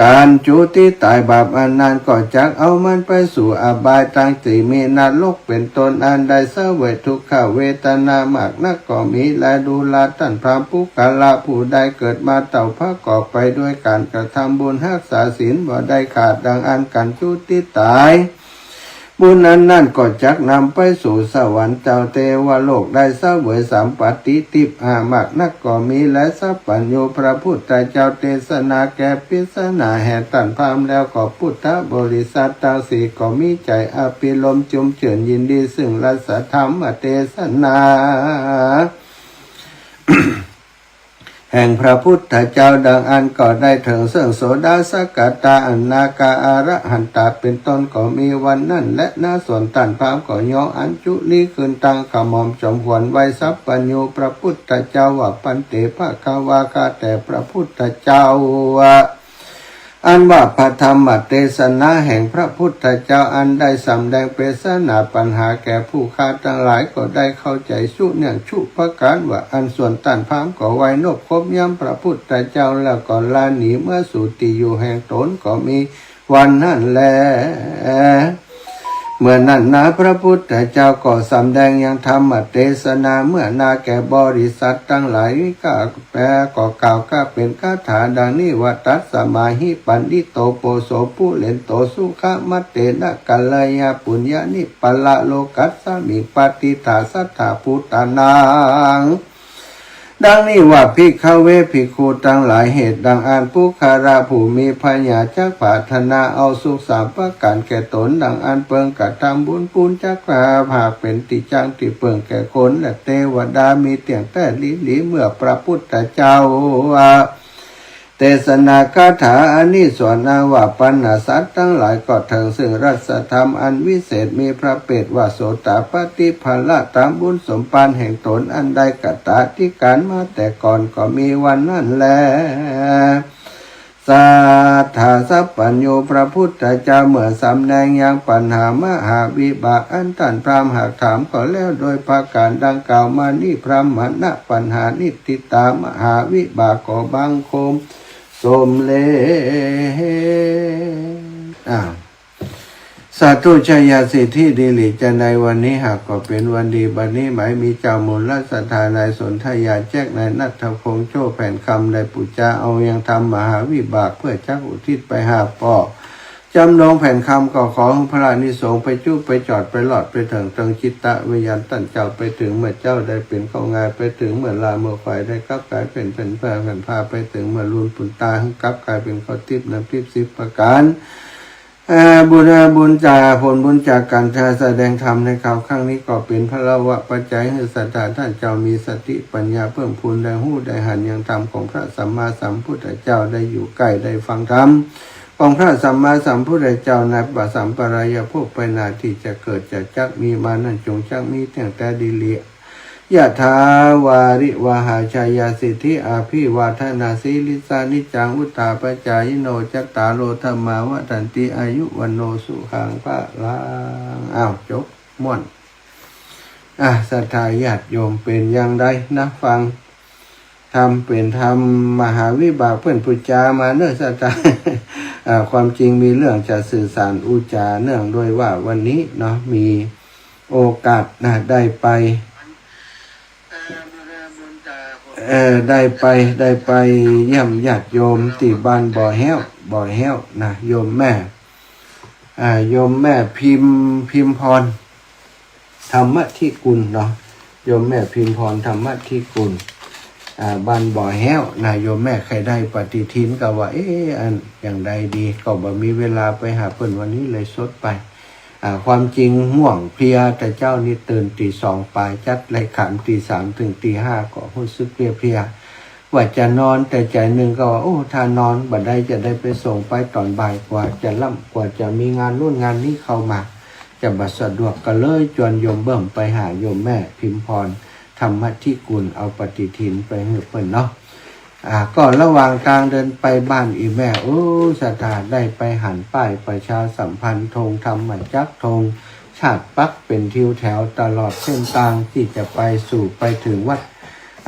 ก๋านจุติต๋ายบาปอันนั้นก็จักเอามันไปสู่อบายตังตี้มีนรกเป๋นต้น อันได้เสวยทุกขเวทนามากนักก็มีแล ดูราต้านพราหมณ์ ปุคคละผู้ใดเกิดมาเต้าประกอบไปโดยก๋านกระทำบุญฮักษาศีลบ่ได้ขาด ดังอั้นก๋านจุติต๋าย บุญอันนั้นก็จักนำไปสู่สวรรค์เจ้าเตวโลก ได้เสวยสัมปัตติทิพย์ห้ามากนักก็มีแล สัพพัญญูพระพุทธเจ้าเตสนาแก้ปริศนาแห่ต้านพราหมณ์แล้วก็ พุทธบริษัทตังสี่ก็มีใจ๋อภิรมย์จุ่มจื้นยินดีซึ่งรัสธรรมเตสนา แห่งพระพุทธเจ้า ดังอั้นก็ได้เถิงซึ่งโสดา สกทา อนาคา อรหันตา เป๋นต้นก็มีวันนั้นแล ณ ส่วนต้านพราหมณ์ก็ยออัญจุลีคืนตังขม่อมจอมขวัญไหว้สัพพัญญูพระพุทธเจ้าว่า ภันเต ภควา ข้าแต่พระพุทธเจ้า อันว่าพระธรรมเตสนาแห่งพระพุทธเจ้าอันได้สำแดงเตสนาปัญหาแก่ผู้ข้าตังหลายก็ได้เข้าใจ๋ชุเนื่องชุประก๋านว่าอั้น ส่วนต้านพราหมณ์ก็ไหว้นบคบย้ำพระพุทธเจ้าแล้วก็ลาหนีเมือสู่ตี้อยู่แห่งต๋นก็มีวันนั้นแล เมื่อนั้นนาพระพุทธเจ้าก็สำแดงยังธรรมเตสนาเมื่อนาแก่บริษัทตังหลายก็ แปลก็กล่าวก็เป๋นคาถาดังนี้ว่า ตัสมาหิปัณฑิโตโปโสปุเรนโตสุขมัตเตนะ กัลยาปุญญานิปปะละโลกัสสมิง ปะติฏฐาสัตถาภูตานัง ดังนี้ว่า ภิกขเว ภิกขุตังหลาย เหตุดังอั้นปุคคละผู้มีพญาจักผาถนาเอาสุขสามประก๋านแก่ต๋น ดังอั้นเปิงกระทำบุญปุญจักหากเป๋นตี้จั้งตี้เปิงแก่คนและเตวดา มีเตี้ยงแต๊ดีหลี เมื่อพระพุทธเจ้า เตสนาคาถาอันนี้สวดนาว่า ปัณณสัตว์ตังหลายก็เถิงซึ่งรัสธรรมอันวิเศษ มีพระเปตว่าโสตาปัตติผละตามบุญสมปานแห่งต๋นอันได้กตาธิการมาแต่ก่อนก็มีวันนั้นแล สัตถาสัพพัญญูพระพุทธเจ้าเมื่อสำแดงยังปัญหามหาวิบากอันต้านพราหมณ์หากถามก็แล้วโดยประก๋านดังกล่าวมานี้ พราหมณปัญหานิทธิตามหาวิบากก็บังคมสมเร็จ อ้าว สาธุ ชายาสิทธิดีหลี จะในวันนี้หากก็เป๋นวันดี บัดนี้หมายมีเจ้ามูลศรัทธานายสนธยาแจ๊ก นายณัฐพงษ์โจ้แผ่นคำ ได้ปู๋จาเอายังธรรมมหาวิบาก เพื่อจักอุทิศไปหาป้อ จำนงแผ่นคำก็ขอหื้อพระอานิสงส์ไปจุไปจอดไปหลอดไปเถิงเติงจิตวิญญาณต้านเจ้า ไปเถิงเมื่อเจ้าได้เป๋นเข้างาย ไปเถิงเมื่อลาเมื่อขวายได้กลับกลายเป๋นแผ่นผ้าแผ่นพา ไปเถิงเมื่อลูนปูนตาหื้อกลับกลายเป๋นข้าวติ๊บน้ำติ๊บสิบประก๋าน เอ่อ บุญ เอ่อ บุญจาก ผลบุญจากก๋านแสดงธรรมในคราวครั้งนี้ก็เป๋นพลวปัจจัยหื้อศรัทธาต้านเจ้ามีสติปัญญาเพิ่มพูน ได้ฮู้ได้หันยังธรรมของพระสัมมาสัมพุทธเจ้า ได้อยู่ใก้ได้ฟังธรรมของพระสัมมาสัมพุทธเจ้าในปสัมปรายภพไปหน้าตี้จะเกิดจะจักมีมานั้นจงจักมีเตี้ยงแต๊ดีหลี ยะถาวาริวหาชายาสิทธิอาภิวาทนาสีลิสสานิจจังวุฑฒาปจายิโน จัตตาโรธัมมาวัฑฒันติ อายุวัณโณสุขังพลัง อ้าว จบ ม่วน อ่ะ ศรัทธาญาติโยมเป๋นอย่างใดนะ ฟังธรรมเป๋นธรรมมหาวิบาก เปิ้นปู๋จามาเน่อศรัทธา อ่า ความจริงมีเรื่องจะสื่อสารอู้จ๋าเนื่องด้วยว่าวันนี้เนาะ มีโอกาสนะ ได้ไป เอ่อ ได้ไป ได้ไปเยี่ยมญาติโยมตี้บ้านบ่อแฮ้ว บ่อแฮ้วนะ โยมแม่ อ่า โยมแม่พิม พิมพร ธรรมธิกุลเนาะ โยมแม่พิมพร ธรรมธิกุล อ่า บ้านบ่อแฮ้วนะ โยมแม่ใค่ได้ปฏิทินก็ว่า เอ๊ะ อันอย่างใดดี ก็บ่มีเวลาไปหาเปิ้น วันนี้เลยสดไป อ่า ความจริงง่วงเพลีย แต่เจ๊านี้ตื่นตีสองป๋าย จัดรายการตีสามเถิงตีห้า ก็ฮู้สึกเพลียๆ ว่าจะนอน แต่ใจ๋นึ่งก็ว่า โอ้ ถ้านอนบ่ได้ จะได้ไปส่งไปต๋อนบ่าย กว่าจะล่ำ กว่าจะมีงานโน่นงานนี้เข้ามา จะบ่สะดวก ก็เลยจวนโยมเบิ่มไปหาโยมแม่พิมพร ธรรมธิกุล เอาปฏิทินไปหื้อเปิ้นเนาะ อ่า ก็ระหว่างตางเดินไปบ้านอี่แม่ โอ้ ศรัทธา ได้ไปหันป้ายประชาสัมพันธ์ ธงธรรมจักร ธงชาติปักเป็นทิวแถวตลอดเส้นตางตี้จะไปสู่ ไปเถิงวัด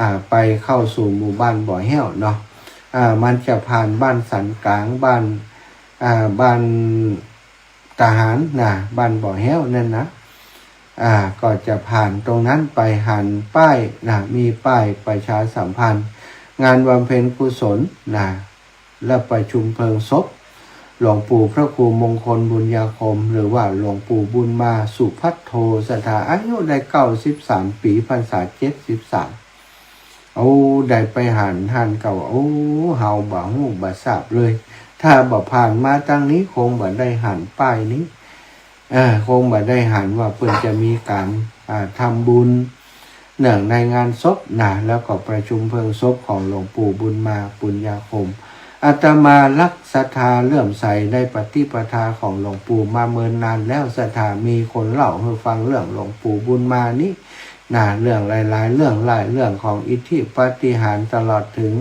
อ่า ไปเข้าสู่หมู่บ้านบ่อแฮ้วเนาะ อ่า มันจะผ่านบ้านสันก๋าง บ้าน อ่า บ้าน ทหารนะ บ้านบ่อแฮ้วนั่นนะ อ่า ก็จะผ่านตรงนั้นไปหันป้ายนะ มีป้ายประชาสัมพันธ์ งานบำเพ็ญกุศลนะ และประชุมเพลิงศพ หลวงปู่พระครูมงคลบุญญาคม หรือว่าหลวงปู่บุญมาสุภัทโท ศรัทธา อายุได้เก้าสิบสามปี๋ พรรษาเจ็ดสิบสาม โอ้ ได้ไปหันหั้นก็ว่า โอ้ เฮาบ่ฮู้บ่ทราบเลย ถ้าบ่ผ่านมาตางนี้คงบ่ได้หันป้ายนี้ เออ คงบ่ได้หันว่าเปิ้นจะมีก๋าน อ่า ทำบุญเนื่องในงานศพนะ แล้วก็ประชุมเพลิงศพของหลวงปู่บุญมาปุญญาคม อาตมารักศรัทธาเลื่อมใสในปฏิปทาของหลวงปู่มาเมินนานแล้ว ศรัทธา มีคนเล่าหื้อฟังเรื่องหลวงปู่บุญมานี้ นะ เรื่องหลายๆ เรื่อง หลายเรื่องของอิทธิปาฏิหาริย์ ตลอดเถิง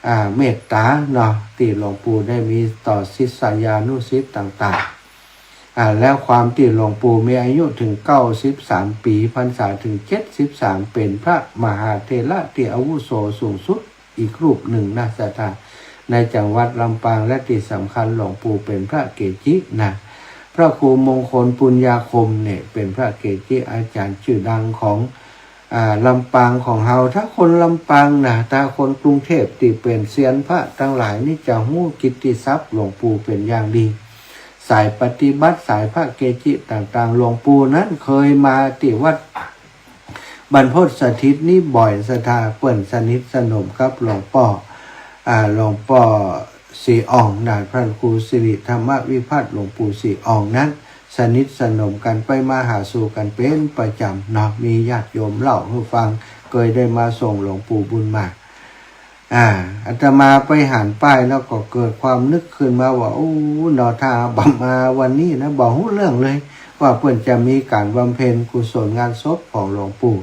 อ่า เมตต๋าเนาะ ตี้หลวงปู่ได้มีต่อศิษยานุศิษย์ต่างๆ อ่า แล้วความตี้หลวงปู่มีอายุเถิงเก้าสิบสามปี๋ พรรษาเถิงเจ็ดสิบสาม เป๋นพระมหาเถระตี้อาวุโสสูงสุดอีกรูปนึ่งนะ ศรัทธา ในจังหวัดลำปาง และตี้สำคัญหลวงปู่เป๋นพระเกจินะ พระครูมงคลปุญญาคมเนี่ยเป๋นพระเกจิอาจ๋ารย์จื้อดังของ อ่า ลำปางของเฮา ถ้าคนลำปางนะ ถ้าคนกรุงเทพฯตี้เป๋นเซียนพระตังหลายนี่จะฮู้กิตติศัพท์หลวงปู่เป๋นอย่างดี สายปฏิบัติ สายพระเกจิต่างๆ หลวงปู่นั้นเคยมาตี้วัดบรรพตสถิตนี้บ่อย ศรัทธา เปิ้นสนิทสนมกับหลวงป้อ อ่า หลวงป้อศรีอ่องนะ พระครูสิริธรรมวิพัฒน์ หลวงปู่ศรีอ่องนั้น สนิทสนมกั๋น ไปมาหาสู่กั๋นเป๋นประจ๋ำเนาะ มีญาติโยมเล่าหื้อฟัง เกยได้มาส่งหลวงปู่บุญมา อ่า อาตมาไปหันป้ายแล้วก็เกิดความนึกขึ้นมาว่า โอ้ เนาะ ถ้าบ่มาวันนี้นะ บ่ฮู้เรื่องเลย ว่าเปิ้นจะมีก๋านบำเพ็ญกุศลงานศพของหลวงปู่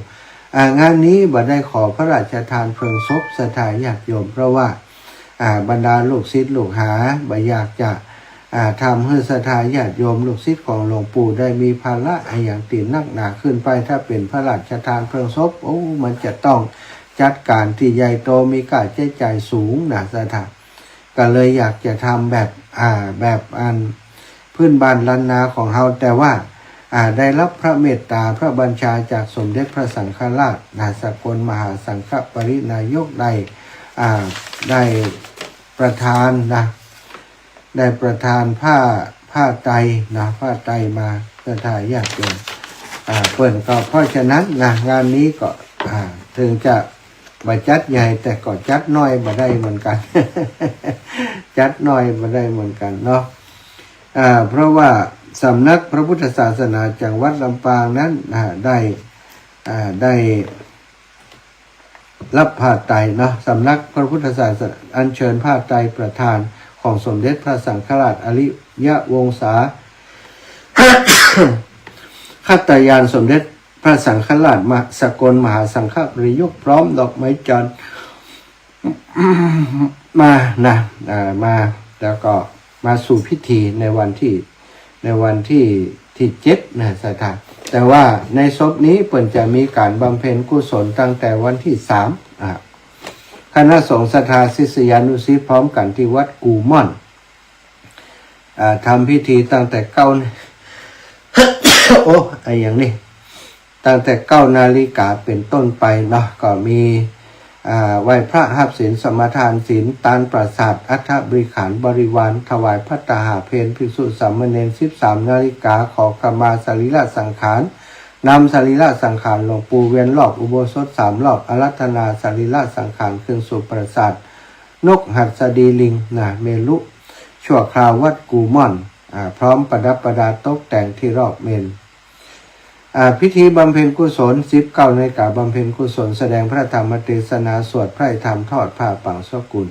อ่า งานนี้บ่ได้ขอพระราชทานเพลิงศพ ศรัทธาญาติโยม เพราะว่า อ่า บรรดาลูกศิษย์ลูกหาบ่อยากจะ อ่า ทำหื้อศรัทธาญาติโยมลูกศิษย์ของหลวงปู่ได้มีภาระอะหยังตี้นักหนาขึ้นไป ถ้าเป๋นพระราชทานเพลิงศพ โอ้ มันจะต้องจัดก๋านตี้ใหญ่โต มีค่าใจ๊จ่ายสูงนะ ศรัทธา ก็เลยอยากจะทำแบบ อ่า แบบอันพื้นบ้านล้านนาของเฮา แต่ว่า อ่า ได้รับพระเมตต๋าพระบัญชาจากสมเด็จพระสังฆราชนะ สกลมหาสังฆปริณายกได้ อ่า ได้ประทานนะ ได้ประทานผ้า ผ้าไตรนะ ผ้าไตรมา ศรัทธาญาติโยม อ่า เปิ้นก็ เพราะฉะนั้นนะ งานนี้ก็ อ่า เถิงจะบ่จัดใหญ่ แต่ก็จัดน้อยบ่ได้เหมือนกั๋น จัดน้อยบ่ได้เหมือนกั๋นเนาะ อ่า เพราะว่าสำนักพระพุทธศาสนาจังหวัดลำปางนั้น อ่า ได้ อ่า ได้ รับผ้าไตรเนาะ สำนักพระพุทธศาสนาอัญเชิญผ้าไตรประทานของสมเด็จพระสังฆราชอริยวงศาคตญาณ สมเด็จพระสังฆราชมหา สกลมหาสังฆปริณายก พร้อมดอกไม้จันทร์ มานะ อ่า มา แล้วก็มาสู่พิธีในวันที่ ในวันที่ ที่เจ็ดนะ ศรัทธา แต่ว่าในศพนี้เปิ้นจะมีก๋านบำเพ็ญกุศลตั้งแต่วันที่สาม อ่า คณะสงฆ์ศรัทธาศิษยานุศิษย์พร้อมกั๋นตี้วัดกู่ม่อน อ่า ทำพิธีตั้งแต่เก้า โอ้ อะหยังนี่ ตั้งแต่เก้านาฬิกาเป๋นต้นไปเนาะ ก็มี อ่า ไหว้พระฮับศีล สมาทานศีล ตานประสาท อัฐบริขารบริวาร ถวายภัตตาหารเพล ภิกษุสามเณร สิบสามนาฬิกา ขอขมาสรีระสังขาร นำสรีระสังขารหลวงปู่เวียนรอบอุโบสถสามรอบ อาราธนาสรีระสังขารคืนสู่ปราสาทนกหัสดีลิงนะ เมรุชั่วคราววัดกูม่อน อ่า พร้อมประดับประดาตกแต่งที่รอบเมรุ อ่า พิธีบำเพ็ญกุศล สิบเก้านาฬิกา บำเพ็ญกุศล แสดงพระธรรมเทศนา สวดพระอภิธรรม ทอดผ้าบังสุกุล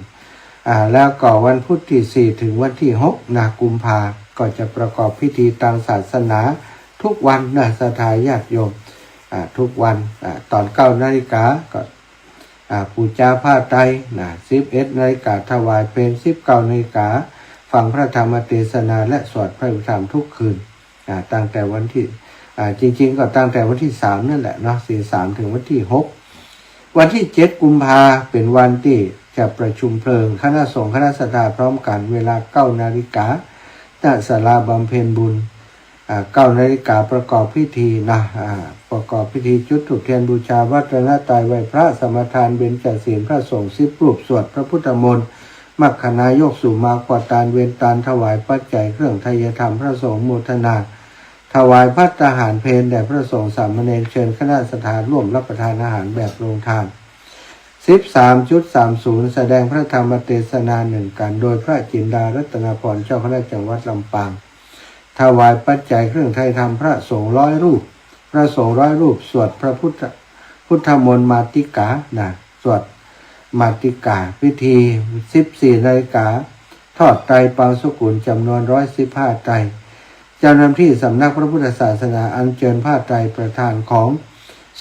อ่า แล้วก็วันพุธที่สี่ถึงวันที่หกนะ กุมภา ก็จะประกอบพิธีตามศาสนาทุกวันนะ ศรัทธาญาติโยม อ่า ทุกวัน อ่า ตอนเก้านาฬิกาก็ อ่า ปู๋จาผ้าไตรนะ สิบเอ็ดนาฬิกา ถวายเพล สิบเก้านาฬิกา ฟังพระธรรมเทศนาและสวดพระอภิธรรมทุกคืน อ่า ตั้งแต่วันที่ อ่า จริงๆ ก็ตั้งแต่วันที่สามนั่นแหละเนาะ สี่สาม ถึงวันที่หก วันที่เจ็ดกุมภาเป็นวันที่จะประชุมเพลิงคณะสงฆ์คณะศรัทธาพร้อมกัน เวลาเก้านาฬิกา ณ ศาลาบำเพ็ญบุญ อ่า เก้านาฬิกา ประกอบพิธีนะ อ่า ประกอบพิธีจุดธูปเทียนบูชาพระรัตนตรัย ไหว้พระสมาทานเบญจศีลพระสงฆ์สิบรูป สวดพระพุทธมนต์ มัคคณายกสูบมาขวดตานเวนตาน ถวายปัจจัยเครื่องไทยธรรมพระสงฆ์โมทนา ถวายภัตตาหารเพลแด่พระสงฆ์สามเณร เชิญคณะศรัทธาร่วมรับประทานอาหารแบบโรงทาน สิบสามจุดสามศูนย์ แสดงพระธรรมเทศนาหนึ่งกัน โดยพระจินดารัตนพร เจ้าคณะจังหวัดลำปาง ถวายปัจจัยเครื่องไทยธรรมพระสงฆ์ร้อยรูป พระสงฆ์ร้อยรูป สวดพระพุทธ พุทธมนต์มาติกานะ สวดมาติกา พิธี สิบสี่นาฬิกา ทอดไตรบังสุกุลจำนวนร้อยสิบห้าไตร เจ้าหน้าที่สำนักพระพุทธศาสนาอัญเชิญผ้าไตรประทานของ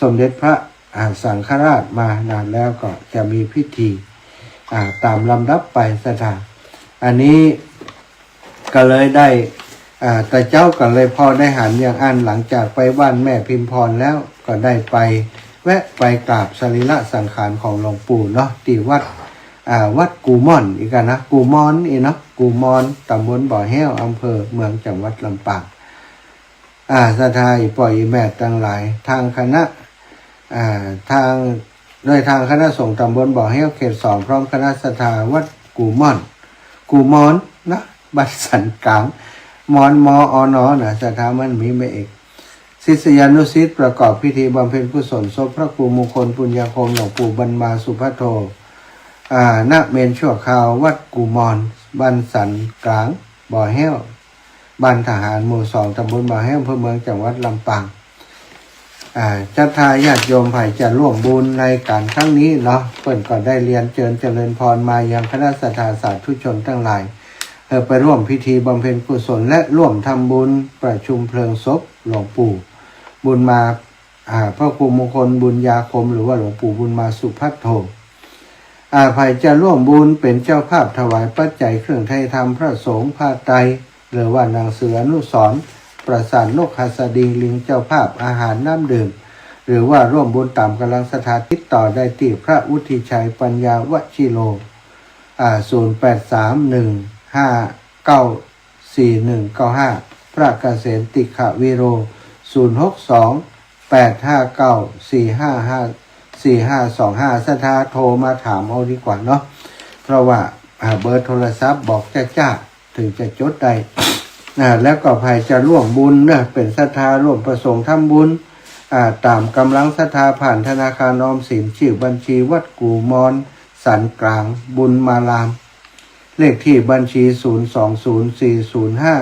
สมเด็จพระ อ่า สังฆราชมานะ แล้วก็จะมีพิธี อ่า ตามลำดับไปศรัทธา อันนี้ก็เลยได้ อ่า แต่เจ๊าก็เลยพอได้หันอย่างอั้น หลังจากไปบ้านแม่พิมพรแล้ว ก็ได้ไปแวะไปกราบสรีระสังขารของหลวงปู่เนาะ ที่วัด อ่า วัดกูม่อนอีกอะนะ กูม่อนอีกเนาะ กูม่อน ตำบลบ่อแฮ้ว อำเภอเมือง จังหวัดลำปาง อ่า ศรัทธาอี่ป้ออี่แม่ตังหลาย ทางคณะ อ่า ทาง โดยทางคณะสงฆ์ตำบลบ่อแฮ้วเขตสอง พร้อมคณะศรัทธาวัดกูม่อน กูม่อนนะ บ้านสันกลาง มอน มอ อนอ นะ ศรัทธามันมีแม่เอก ศิษยานุศิษย์ประกอบพิธีบำเพ็ญกุศลศพพระครูมงคลปุญญาคม หลวงปู่บุญมาสุภัทโท อ่า ณ เมรุชั่วคราววัดกูม่อน บ้านสันกลาง บ่อแฮ้ว บ้านทหารหมู่สอง ตำบลบ่อแฮ้ว อำเภอเมือง จังหวัดลำปาง อ่า ศรัทธาญาติโยมใผจะร่วมบุญในก๋านครั้งนี้เนาะ เปิ้นก็ได้เรียนเจิญเจริญพรมายังคณะศรัทธาสาธุชนตังหลาย เอ่อ ไปร่วมพิธีบำเพ็ญกุศลและร่วมทำบุญประชุมเพลิงศพหลวงปู่บุญมา อ่า พระครูมงคลปุญญาคม หรือว่าหลวงปู่บุญมาสุภัทโท อ่า ใผจะร่วมบุญเป๋นเจ้าภาพถวายปัจจัยเครื่องไทยธรรมพระสงฆ์ ผ้าไตร หรือว่าหนังสืออนุสรณ์ ปราสาทนกหัสดีลิง เจ้าภาพอาหารน้ำดื่ม หรือว่าร่วมบุญต๋ามก๋ำลังศรัทธา ติดต่อได้ตี้พระวุฒิชัย ปัญญาวชิโร อ่า ศูนย์แปดสามหนึ่งห้าเก้า สี่หนึ่งเก้าห้า พระเกษมติขวีโร ศูนย์หกสองแปดห้าเก้าสี่ห้าห้า สี่ห้าสองห้า ศรัทธาโทรมาถามเอาดีกว่าเนาะ เพราะว่า อ่า เบอร์โทรศัพท์บอกจ๊าๆ ถึงจะจดได้ อ่า แล้วก็ใผจะร่วมบุญเนาะ เป๋นศรัทธาร่วมประสงค์ทำบุญ อ่า ต๋ามก๋ำลังศรัทธาผ่านธนาคารออมสิน ชื่อบัญชีวัดกูม่อนสันกลางบุญมาราม เลขที่บัญชี ศูนย์สองศูนย์สี่ศูนย์ห้า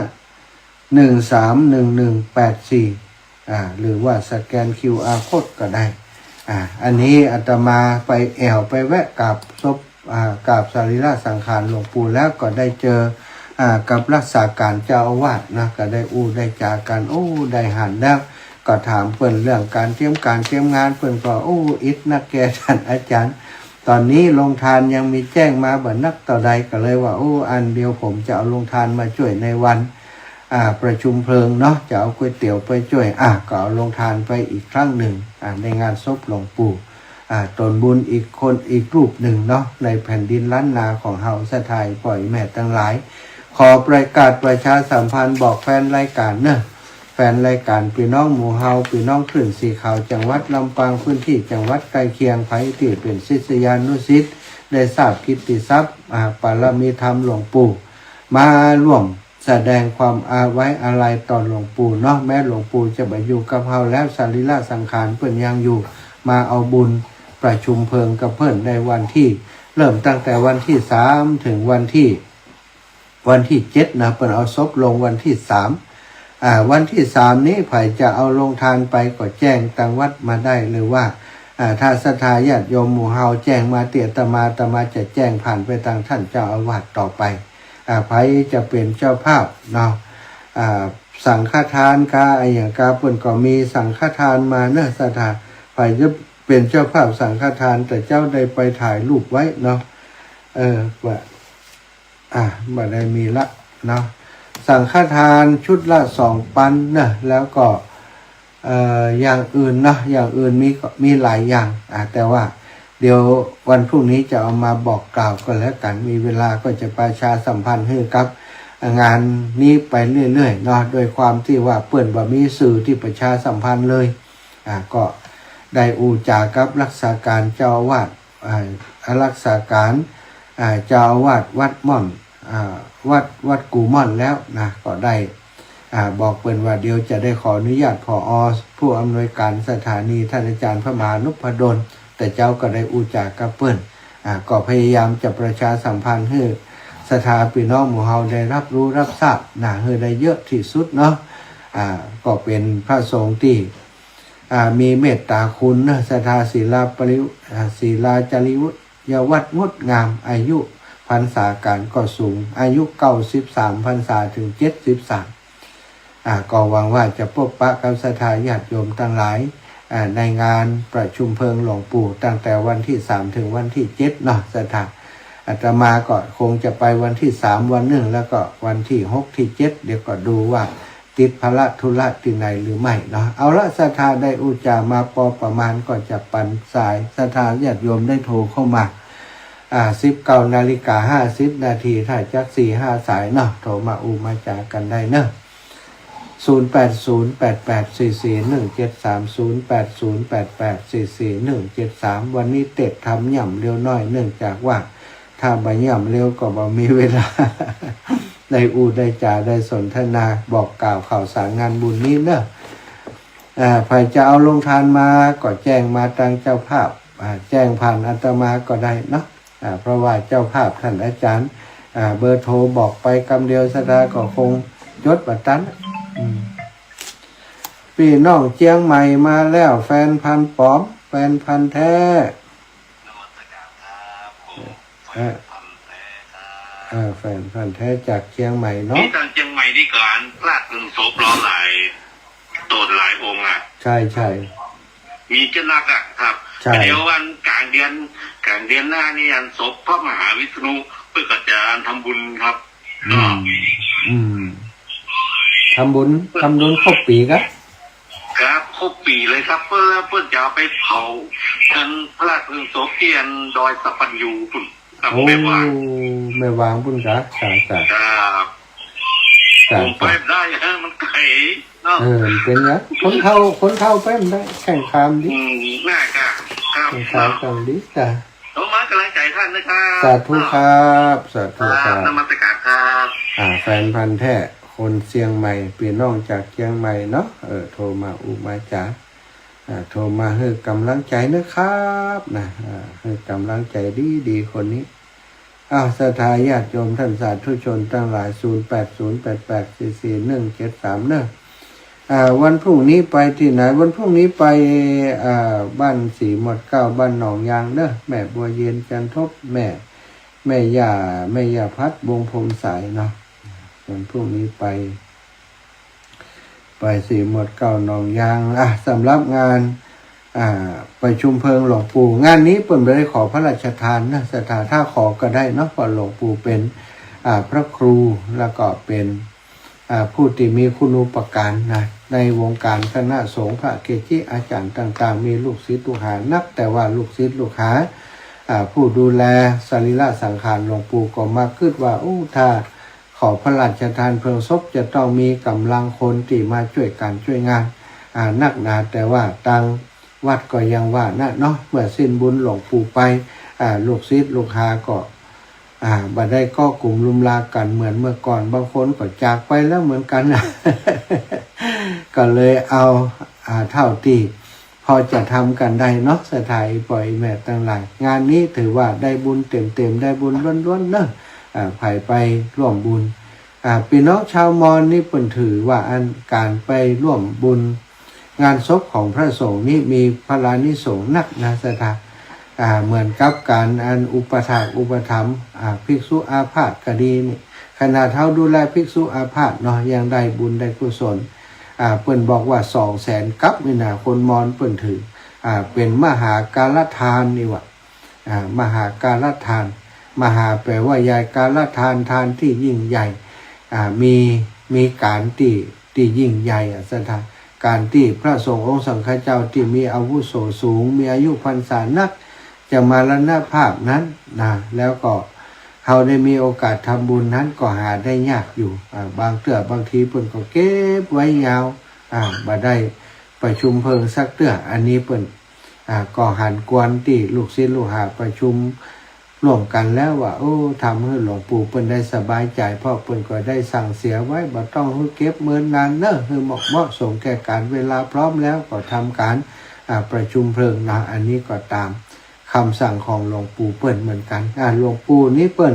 หนึ่งสามหนึ่งหนึ่งแปดสี่ อ่า หรือว่าสแกน QR code ก็ได้ อ่า อันนี้อาตมาไปแอ่วไปแวะกราบศพ อ่า กราบสรีระสังขารหลวงปู่แล้วก็ได้เจอ อ่า กับรักษาก๋านเจ้าอาวาสนะ ก็ได้อู้ได้จ๋ากั๋น โอ้ ได้หันแล้ว ก็ถามเปิ้นเรื่องก๋านเตรียมก๋านเตรียมงาน เปิ้นก็ โอ้ อิดนักแก่ ต้านอาจ๋ารย์ ต๋อนนี้โรงทานยังมีแจ้งมาบ่นักเต้าใด ก็เลยว่า โอ้ อันเดียวผมจะเอาโรงทานมาจ้วยในวัน อ่า ประชุมเพลิงเนาะ จะเอาก๋วยเตี๋ยวไปจ้วย อ่ะ ก็เอาโรงทานไปอีกครั้งนึ่ง อ่า ในงานศพหลวงปู่ อ่า ตนบุญอีกคนอีกรูปนึ่งเนาะ ในแผ่นดินล้านนาของเฮา ศรัทธาป้อแม่ตังหลาย ขอประกาศประชาสัมพันธ์บอกแฟนรายก๋านเนาะ แฟนรายก๋านปี้น้องหมู่เฮา ปี้น้องคลื่นสีขาวจังหวัดลำปาง พื้นตี้จังหวัดใก้เคียง ใผตี้เป๋นศิษยานุศิษย์ ได้ทราบกิตติศัพท์ อ่า ปารมีธรรมหลวงปู่ มาร่วม แสดงความอา ไว้อาลัยต่อหลวงปู่เนาะ แม้หลวงปู่จะบ่อยู่กับเฮาแล้ว สรีระสังขารเปิ้นยังอยู่ มาเอาบุญประชุมเพลิงกับเปิ้นในวันที่ เริ่มตั้งแต่วันที่สามถึงวันที่ วันที่เจ็ดนะ เปิ้นเอาศพลงวันที่สาม อ่า วันที่สามนี้ใผจะเอาโรงทานไปก็แจ้งตังวัดมาได้ หรือว่า อ่า ถ้าศรัทธาญาติโยมหมู่เฮาแจ้งมาเตื้ออาตมา อาตมาจะแจ้งผ่านไปตังท่านเจ้าอาวาสต่อไป อ่า ใผจะเป๋นเจ้าภาพเนาะ อ่า สังฆทานกาอะหยังกา เปิ้นก็มีสังฆทานมาเนาะ ศรัทธา ใผจะเป๋นเจ้าภาพสังฆทาน แต่เจ้าได้ไปถ่ายรูปไว้เนาะ เออ ว่า อ่ะ บ่ได้มีละเนาะ สังฆทานชุดละสองปันเนาะ แล้วก็ เอ่อ อย่างอื่นเนาะ อย่างอื่นมีก็ มีหลายอย่าง อ่ะ แต่ว่าเดี๋ยววันพรุ่งนี้จะเอามาบอกกล่าวก็แล้วกั๋น มีเวลาก็จะประชาสัมพันธ์หื้อกับงานนี้ไปเรื่อยๆ เนาะ โดยความตี้ว่าเปิ้นบ่มีสื่อตี้ประชาสัมพันธ์เลย อ่ะ ก็ได้อู้จ๋ากับรักษาก๋านเจ้าอาวาส อ่า รักษาก๋าน อ่า เจ้าอาวาสวัดม่อน อ่า วัด วัดกู่ม่อนแล้วนะ ก็ได้ อ่า บอกเปิ้นว่าเดี๋ยวจะได้ขออนุญาต ผอ ผู้อำนวยการสถานี ท่านอาจารย์พระมหานพดล แต่เจ้าก็ได้อู้จ๋ากับเปิ้น อ่า ก็พยายามจะประชาสัมพันธ์หื้อศรัทธาปี้น้องหมู่เฮาได้ฮับฮู้ฮับซาบนะ หื้อได้เยอะตี้สุดเนาะ อ่า ก็เป๋นพระสงฆ์ตี้ อ่า มีเมตต๋าคุณเนาะ ศรัทธาศิลาปริว- อ่า ศิลาจริยวัฒน์งดงาม อายุพรรษาก๋านก็สูง อายุเก้าสิบสามพรรษาถึงเจ็ดสิบสาม อ่า ก็หวังว่าจะปบปะกับศรัทธาญาติโยมตังหลาย อ่า ในงานประชุมเพลิงหลวงปู่ตั้งแต่วันที่สามถึงวันที่เจ็ดเนาะ ศรัทธา อาตมาก็คงจะไปวันที่สามวันนึ่ง แล้วก็วันที่หกที่เจ็ด เดี๋ยวก็ดูว่า ติดภาระธุระตี้ไหนหรือไม่เนาะ เอาละ ศรัทธาได้อู้จ๋ามาปอประมาณ ก็จะปันสายศรัทธาญาติโยมได้โทรเข้ามา อ่า สิบเก้านาฬิกาห้าสิบนาที ถ้าจักสี่ห้าสายเนาะ โทรมาอู้มาจ๋ากั๋นได้เนาะ ศูนย์แปดศูนย์แปดแปดสี่สี่หนึ่งเจ็ดสาม ศูนย์แปดศูนย์แปดแปดสี่สี่หนึ่งเจ็ดสาม วันนี้เตรียมทำย่ำเร็วหน้อย เนื่องจากว่า ถ้าบ่ย่ำเร็วก็บ่มีเวลา ได้อู้ได้จ๋าได้สนทนา บอกกล่าวข่าวสารงานบุญนี้เนาะ อ่า ใผจะเอาโรงทานมาก็แจ้งมาตังเจ้าภาพ อ่า แจ้งผ่านอาตมาก็ได้เนาะ อ่า เพราะว่าเจ้าภาพท่านอาจารย์ อ่า เบอร์โทรบอกไปกำเดียวศรัทธาก็คงจดบ่ตัน อืม ปี้น้องเจียงใหม่มาแล้ว แฟนพันธุ์ปลอม แฟนพันธุ์แท้ เออ เออ แฟนพันธุ์แท้จากเจียงใหม่เนาะ นี่ตางเจียงใหม่นี่ก็อันพระเผิงศพหลายโต๋หลายองค์อะ ใช่ ใช่ มีเจ้านักอะครับ ใช่ เดี๋ยววันก๋างเดือน ก๋างเดือนหน้านี่อันศพพระมหาวิษณุ เปิ้นก็จะอันทำบุญครับ อืม ก็ อืม ทำบุญ ทำบุญครบปี๋กะ ครับ ครบปี๋เลยครับ เปิ้น เปิ้นจะเอาไปเผา อันพระเผิงศพตี้อันดอยสัปปัญญูปุ้นครับ โอ้ แม่วาง แม่วางปุ้นกะ จ้า จ้า ครับ จ้า ผมไปบ่ได้ฮะ มันไก๋เนาะ เออ มันเป๋นหยัง คนเฒ่า คนเฒ่าไปบ่ได้ แข้งขาบ่ดี อืม น่าจะ ครับ แข้งขาบ่ดี จ้า ผมมาก๋ำลังใจ๋ต้านนะครับ สาธุครับ สาธุครับ ครับ นมัสการครับ อ่า แฟนพันธุ์แท้ คนเจียงใหม่ ปี้น้องจากเจียงใหม่เนาะ เออ โทรมาอู้มาจ๋า อ่า โทรมาหื้อก๋ำลังใจ๋นะครับ นะ อ่า หื้อก๋ำลังใจ๋ดีๆ คนนี้ อ้าว ศรัทธาญาติโยมต้านสาธุชนตังหลาย ศูนย์แปดศูนย์แปดแปดสี่สี่หนึ่งเจ็ดสาม เนาะ อ่า วันพรุ่งนี้ไปตี้ไหน วันพรุ่งนี้ไป อ่า บ้านสีหมดเกล้า บ้านหนองยางเนาะ แม่บัวเย็น จันทบ แม่ แม่ย่า แม่ย่าพัด วงศ์พรหมสายเนาะ วันพรุ่งนี้ไป ไปสีหมดเกล้าหนองยาง อ่ะ สำหรับงาน อ่า ประชุมเพลิงหลวงปู่ งานนี้เปิ้นบ่ได้ขอพระราชทานนะ ศรัทธา ถ้าขอก็ได้เนาะ เพราะหลวงปู่เป๋น อ่า พระครู แล้วก็เป๋น อ่า ผู้ตี้มีคุณูปการนะ ในวงการคณะสงฆ์ พระเกจิอาจ๋ารย์ต่างๆ มีลูกศิษย์ลูกหานัก แต่ว่าลูกศิษย์ลูกหา อ่า ผู้ดูแลสรีระสังขารหลวงปู่ก็มากึ๊ดว่า โอ้ ถ้า ขอพระราชทานเพลิงศพจะต้องมีก๋ำลังคนตี้มาจ้วยก๋านจ้วยงาน อ่า นักหนา แต่ว่าตางวัดก็ยังว่านะเนาะ เมื่อสิ้นบุญหลวงปู่ไป อ่า ลูกศิษย์ลูกหาก็ อ่า บ่ได้เกาะกลุ่มลุมลากั๋นเหมือนเมื่อก่อน บางคนก็จากไปแล้วเหมือนกั๋นนะ ก็เลยเอา อ่า เต้าตี้พอจะทำกั๋นได้เนาะ ศรัทธาอี่ป้ออี่แม่ตังหลาย งานนี้ถือว่าได้บุญเต็มๆ ได้บุญล้วนๆ เนาะ อ่า ใผไปร่วมบุญ อ่า ปี้น้องชาวมอญนี่เปิ้นถือว่าอันก๋านไปร่วมบุญงานศพของพระสงฆ์นี่มีพลานิสงส์นักนะ ศรัทธา อ่า เหมือนกับก๋านอันอุปถากอุปถัมภ์ อ่า ภิกษุอาพาธก็ดีนี่ ขนาดเฮาดูแลภิกษุอาพาธเนาะ ยังได้บุญได้กุศล อ่า เปิ้นบอกว่าสองแสนกัปนี่นะ คนมอญเปิ้นถือ อ่า เป๋นมหากาลทานนี่หว่า อ่า มหากาลทาน มหาแปลว่าใหญ่ กาลทาน ทานตี้ยิ่งใหญ่ อ่า มี มีก๋านตี้ ตี้ยิ่งใหญ่อะ ศรัทธา ก๋านตี้พระสงฆ์องค์สังฆเจ้าตี้มีอาวุโสสูง มีอายุพรรษานัก จะมรณภาพนั้นนะ แล้วก็เฮาได้มีโอกาสทำบุญนั้นก็หาได้ยากอยู่ อ่า บางเตื้อบางทีเปิ้นก็เก็บไว้ยาว อ่า บ่ได้ประชุมเพลิงสักเตื้อ อันนี้เปิ้น อ่า ก็หันควรตี้ลูกศิษย์ลูกหาประชุมร่วมกั๋นแล้วว่า โอ้ ทำหื้อหลวงปู่เปิ้นได้สบายใจ๋ เพราะเปิ้นก็ได้สั่งเสียไว้ บ่ต้องหื้อเก็บเมินนานเน่อ หื้อเหมาะ เหมาะสมแก่ก๋านเวลา พร้อมแล้วก็ทำก๋าน อ่า ประชุมเพลิงนะ อันนี้ก็ต๋ามกำสั่งของหลวงปู่เปิ้นเหมือนกั๋น อ่า หลวงปู่นี่เปิ้น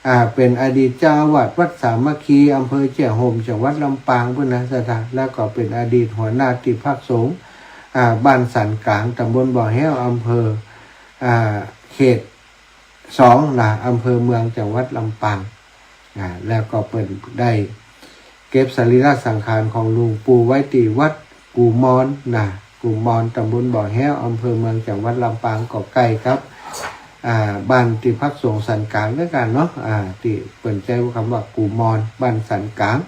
อ่า เป๋นอดีตเจ้าอาวาสวัดสามัคคี อำเภอแจ้ห่ม จังหวัดลำปางปู้นนะ ศรัทธา แล้วก็เป๋นอดีตหัวหน้าตี้พักสงฆ์ อ่า บ้านสันก๋าง ตำบลบ่อแฮ้ว อำเภอ อ่า เขตสองนะ อำเภอเมือง จังหวัดลำปาง อ่า แล้วก็เปิ้นได้เก็บสรีระสังขารของหลวงปู่ไว้ตี้วัดกู่มอนนะ กู่มอน ตำบลบ่อแฮ้ว อำเภอเมือง จังหวัดลำปาง ก็ใก้กับ อ่า บ้านตี้พักสงฆ์สันก๋างเหมือนกั๋นเนาะ อ่า ตี้เปิ้นใจ๊กำว่ากู่มอน บ้านสันก๋าง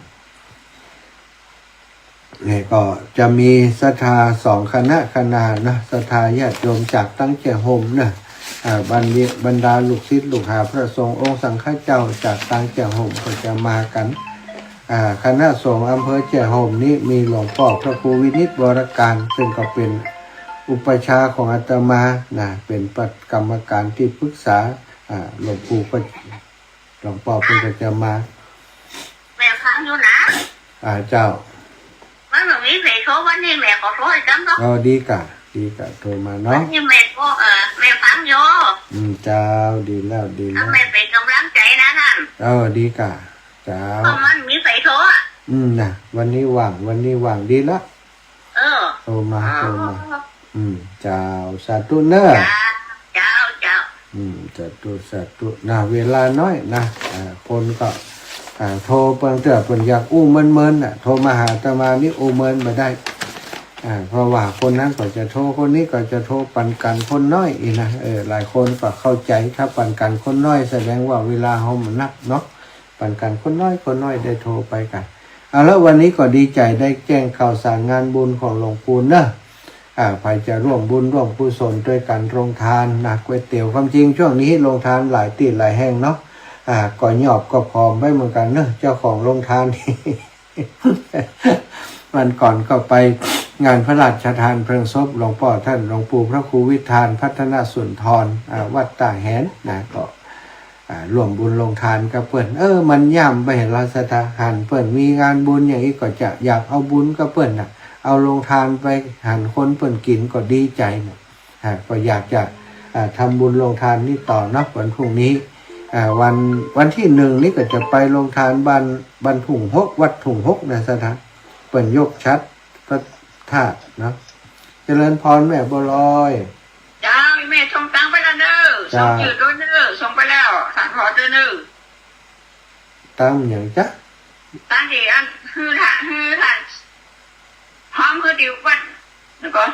นี่ก็จะมีศรัทธาสองคณะคณานะ ศรัทธาญาติโยมจากตังแจ้ห่มนะ อ่า บรรดา บรรดาลูกศิษย์ลูกหาพระสงฆ์องค์สังฆเจ้าจากตังแจ้ห่มก็จะมากั๋น อ่า คณะสงฆ์อำเภอแจ้ห่มนี้มีหลวงป้อพระครูวินิจ วรการ ซึ่งก็เป๋นอุปัชฌาย์ของอาตมานะ เป๋นประ กรรมการตี้ปรึกษา อ่า หลวงปู่ก็ หลวงป้อเปิ้นก็จะมา แม่ฟังอยู่นะ อ่า เจ้า มันบ่มีใผโทร วันนี้แม่ก็โทรใส่กำเนาะ อ๋อ ดีก่ะ ดีก่ะ โทรมาเนาะ วันนี้แม่ก็ เอ่อ แม่ฟังอยู่ อืม เจ้า ดีแล้ว ดีแล้ว แม่เป๋นก๋ำลังใจ๋นะต้าน เออ ดีก่ะ เจ้า เพราะมันมีใผโทรอะ อืม นะ วันนี้ว่าง วันนี้ว่าง ดีละ เออ โทรมา อ๋อ โทรมา อืม เจ้า สาธุเน่อ เจ้า เจ้า เจ้า อืม สาธุ สาธุ นะ เวลาน้อยนะ อ่า คนก็ อ่า โทรเปิ้นเตื้อเปิ้นอยากอู้เมินๆ น่ะ โทรมาหาอาตมานี่อู้เมินบ่ได้ อ่า เพราะว่าคนนั้นก็จะโทร คนนี้ก็จะโทร ปันกั๋นคนน้อยอี้นะ เออ หลายคนก็เข้าใจ๋ ถ้าปันกั๋นคนน้อยแสดงว่าเวลาเฮามันนักเนาะ ปันกั๋นคนน้อย คนน้อยได้โทรไปกั๋น เอาละ วันนี้ก็ดีใจ๋ได้แจ้งข่าวสารงานบุญของหลวงปู่เน่อ อ่า ใผจะร่วมบุญร่วมกุศลตวยกั๋นโรงทานนะ ก๋วยเตี๋ยว ความจริงช่วงนี้โรงทานหลายตี้หลายแห่งเนาะ อ่า ก็ยอบก็ผอมไปเหมือนกั๋นเน่อ เจ้าของโรงทาน วันก่อนก็ไปงานพระราชทานเพลิงศพหลวงป้อต้าน หลวงปู่พระครูวิธานพัฒนสุนทร อ่า วัดต้าแหนนะ ก็ อ่า ร่วมบุญโรงทานกับเปิ้น เออ มันย่ำไปหั้นละ ศรัทธา หันเปิ้นมีงานบุญอย่างอี้ก็จะอยากเอาบุญกับเปิ้นน่ะ เอาโรงทานไปหันคนเปิ้นกิ๋นก็ดีใจ๋น่ะ อ่า ก็อยากจะ อ่า ทำบุญโรงทานนี้ต่อเนาะ วันพรุ่งนี้ อ่า วัน วันตี้หนึ่งนี่ก็จะไปโรงทานบ้าน บ้านทุ่งหก วัดทุ่งหกนะ ศรัทธา เปิ้นยกฉัตรพระธาตุเนาะ เจริญพรแม่บัวลอย เจ้า แม่ส่งตังค์ไปแล้วเน่อ เจ้า ส่งจื้อตวยเน่อ ส่งไปแล้ว ต้านขอตวยเน่อ ตังค์หยังจ๊ะ ตังค์ตี้อัน หื้อต้าน หื้อต้าน พร้อมหื้อตี้วัด แล้วก็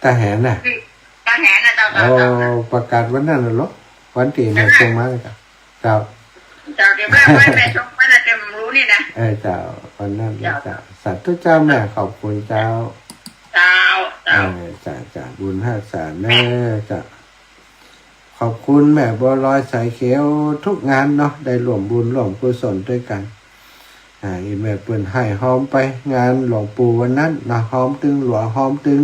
ต้าแหนน่ะ อืม ต้าแหนน่ะ เจ้า เจ้า โอ้ เจ้า ประกาศวันนั้นน่ะเหรอ วันตี้แม่ส่งมาเลยจ้ะ เจ้า เจ้า ตี้ว่าวันแม่ส่งไปน่ะ เต็มรู้นี่นะ เออ เจ้า วันนั้นนะ เจ้า เจ้า สาธุเจ้าแม่ ขอบคุณเจ้า เจ้า เจ้า เออ จ้ะ จ้ะ บุญฮักษาเน่อ จ้ะ ขอบคุณแม่บัวลอยสายเขียวทุกงานเนาะ ได้ร่วมบุญร่วมกุศลตวยกั๋น อ่า อี่แม่เปิ้นไห้ฮอมไปงานหลวงปู่วันนั้นเนาะ ฮอมตึงหลัว ฮอมตึง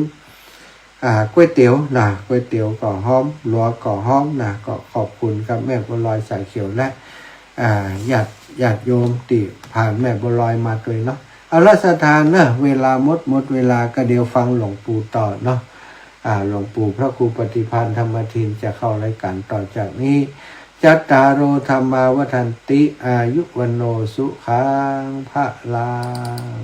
อ่า ก๋วยเตี๋ยวนะ ก๋วยเตี๋ยวก็ฮ้อม หลัวก็ฮ้อมนะ ก็ขอบคุณกับแม่บัวลอยสายเขียวและ อ่า ญาติ ญาติโยมตี้ผ่านแม่บัวลอยมาตวยเนาะ เอาละศรัทธาเนาะ เวลาหมด หมดเวลาก็เดี๋ยวฟังหลวงปู่ต่อเนาะ อ่า หลวงปู่พระครูปฏิภาณธรรมทินจะเข้ารายการต่อจากนี้ จัตตาโร ธัมมา วัฑฒันติ อายุ วัณโณ สุขัง พลัง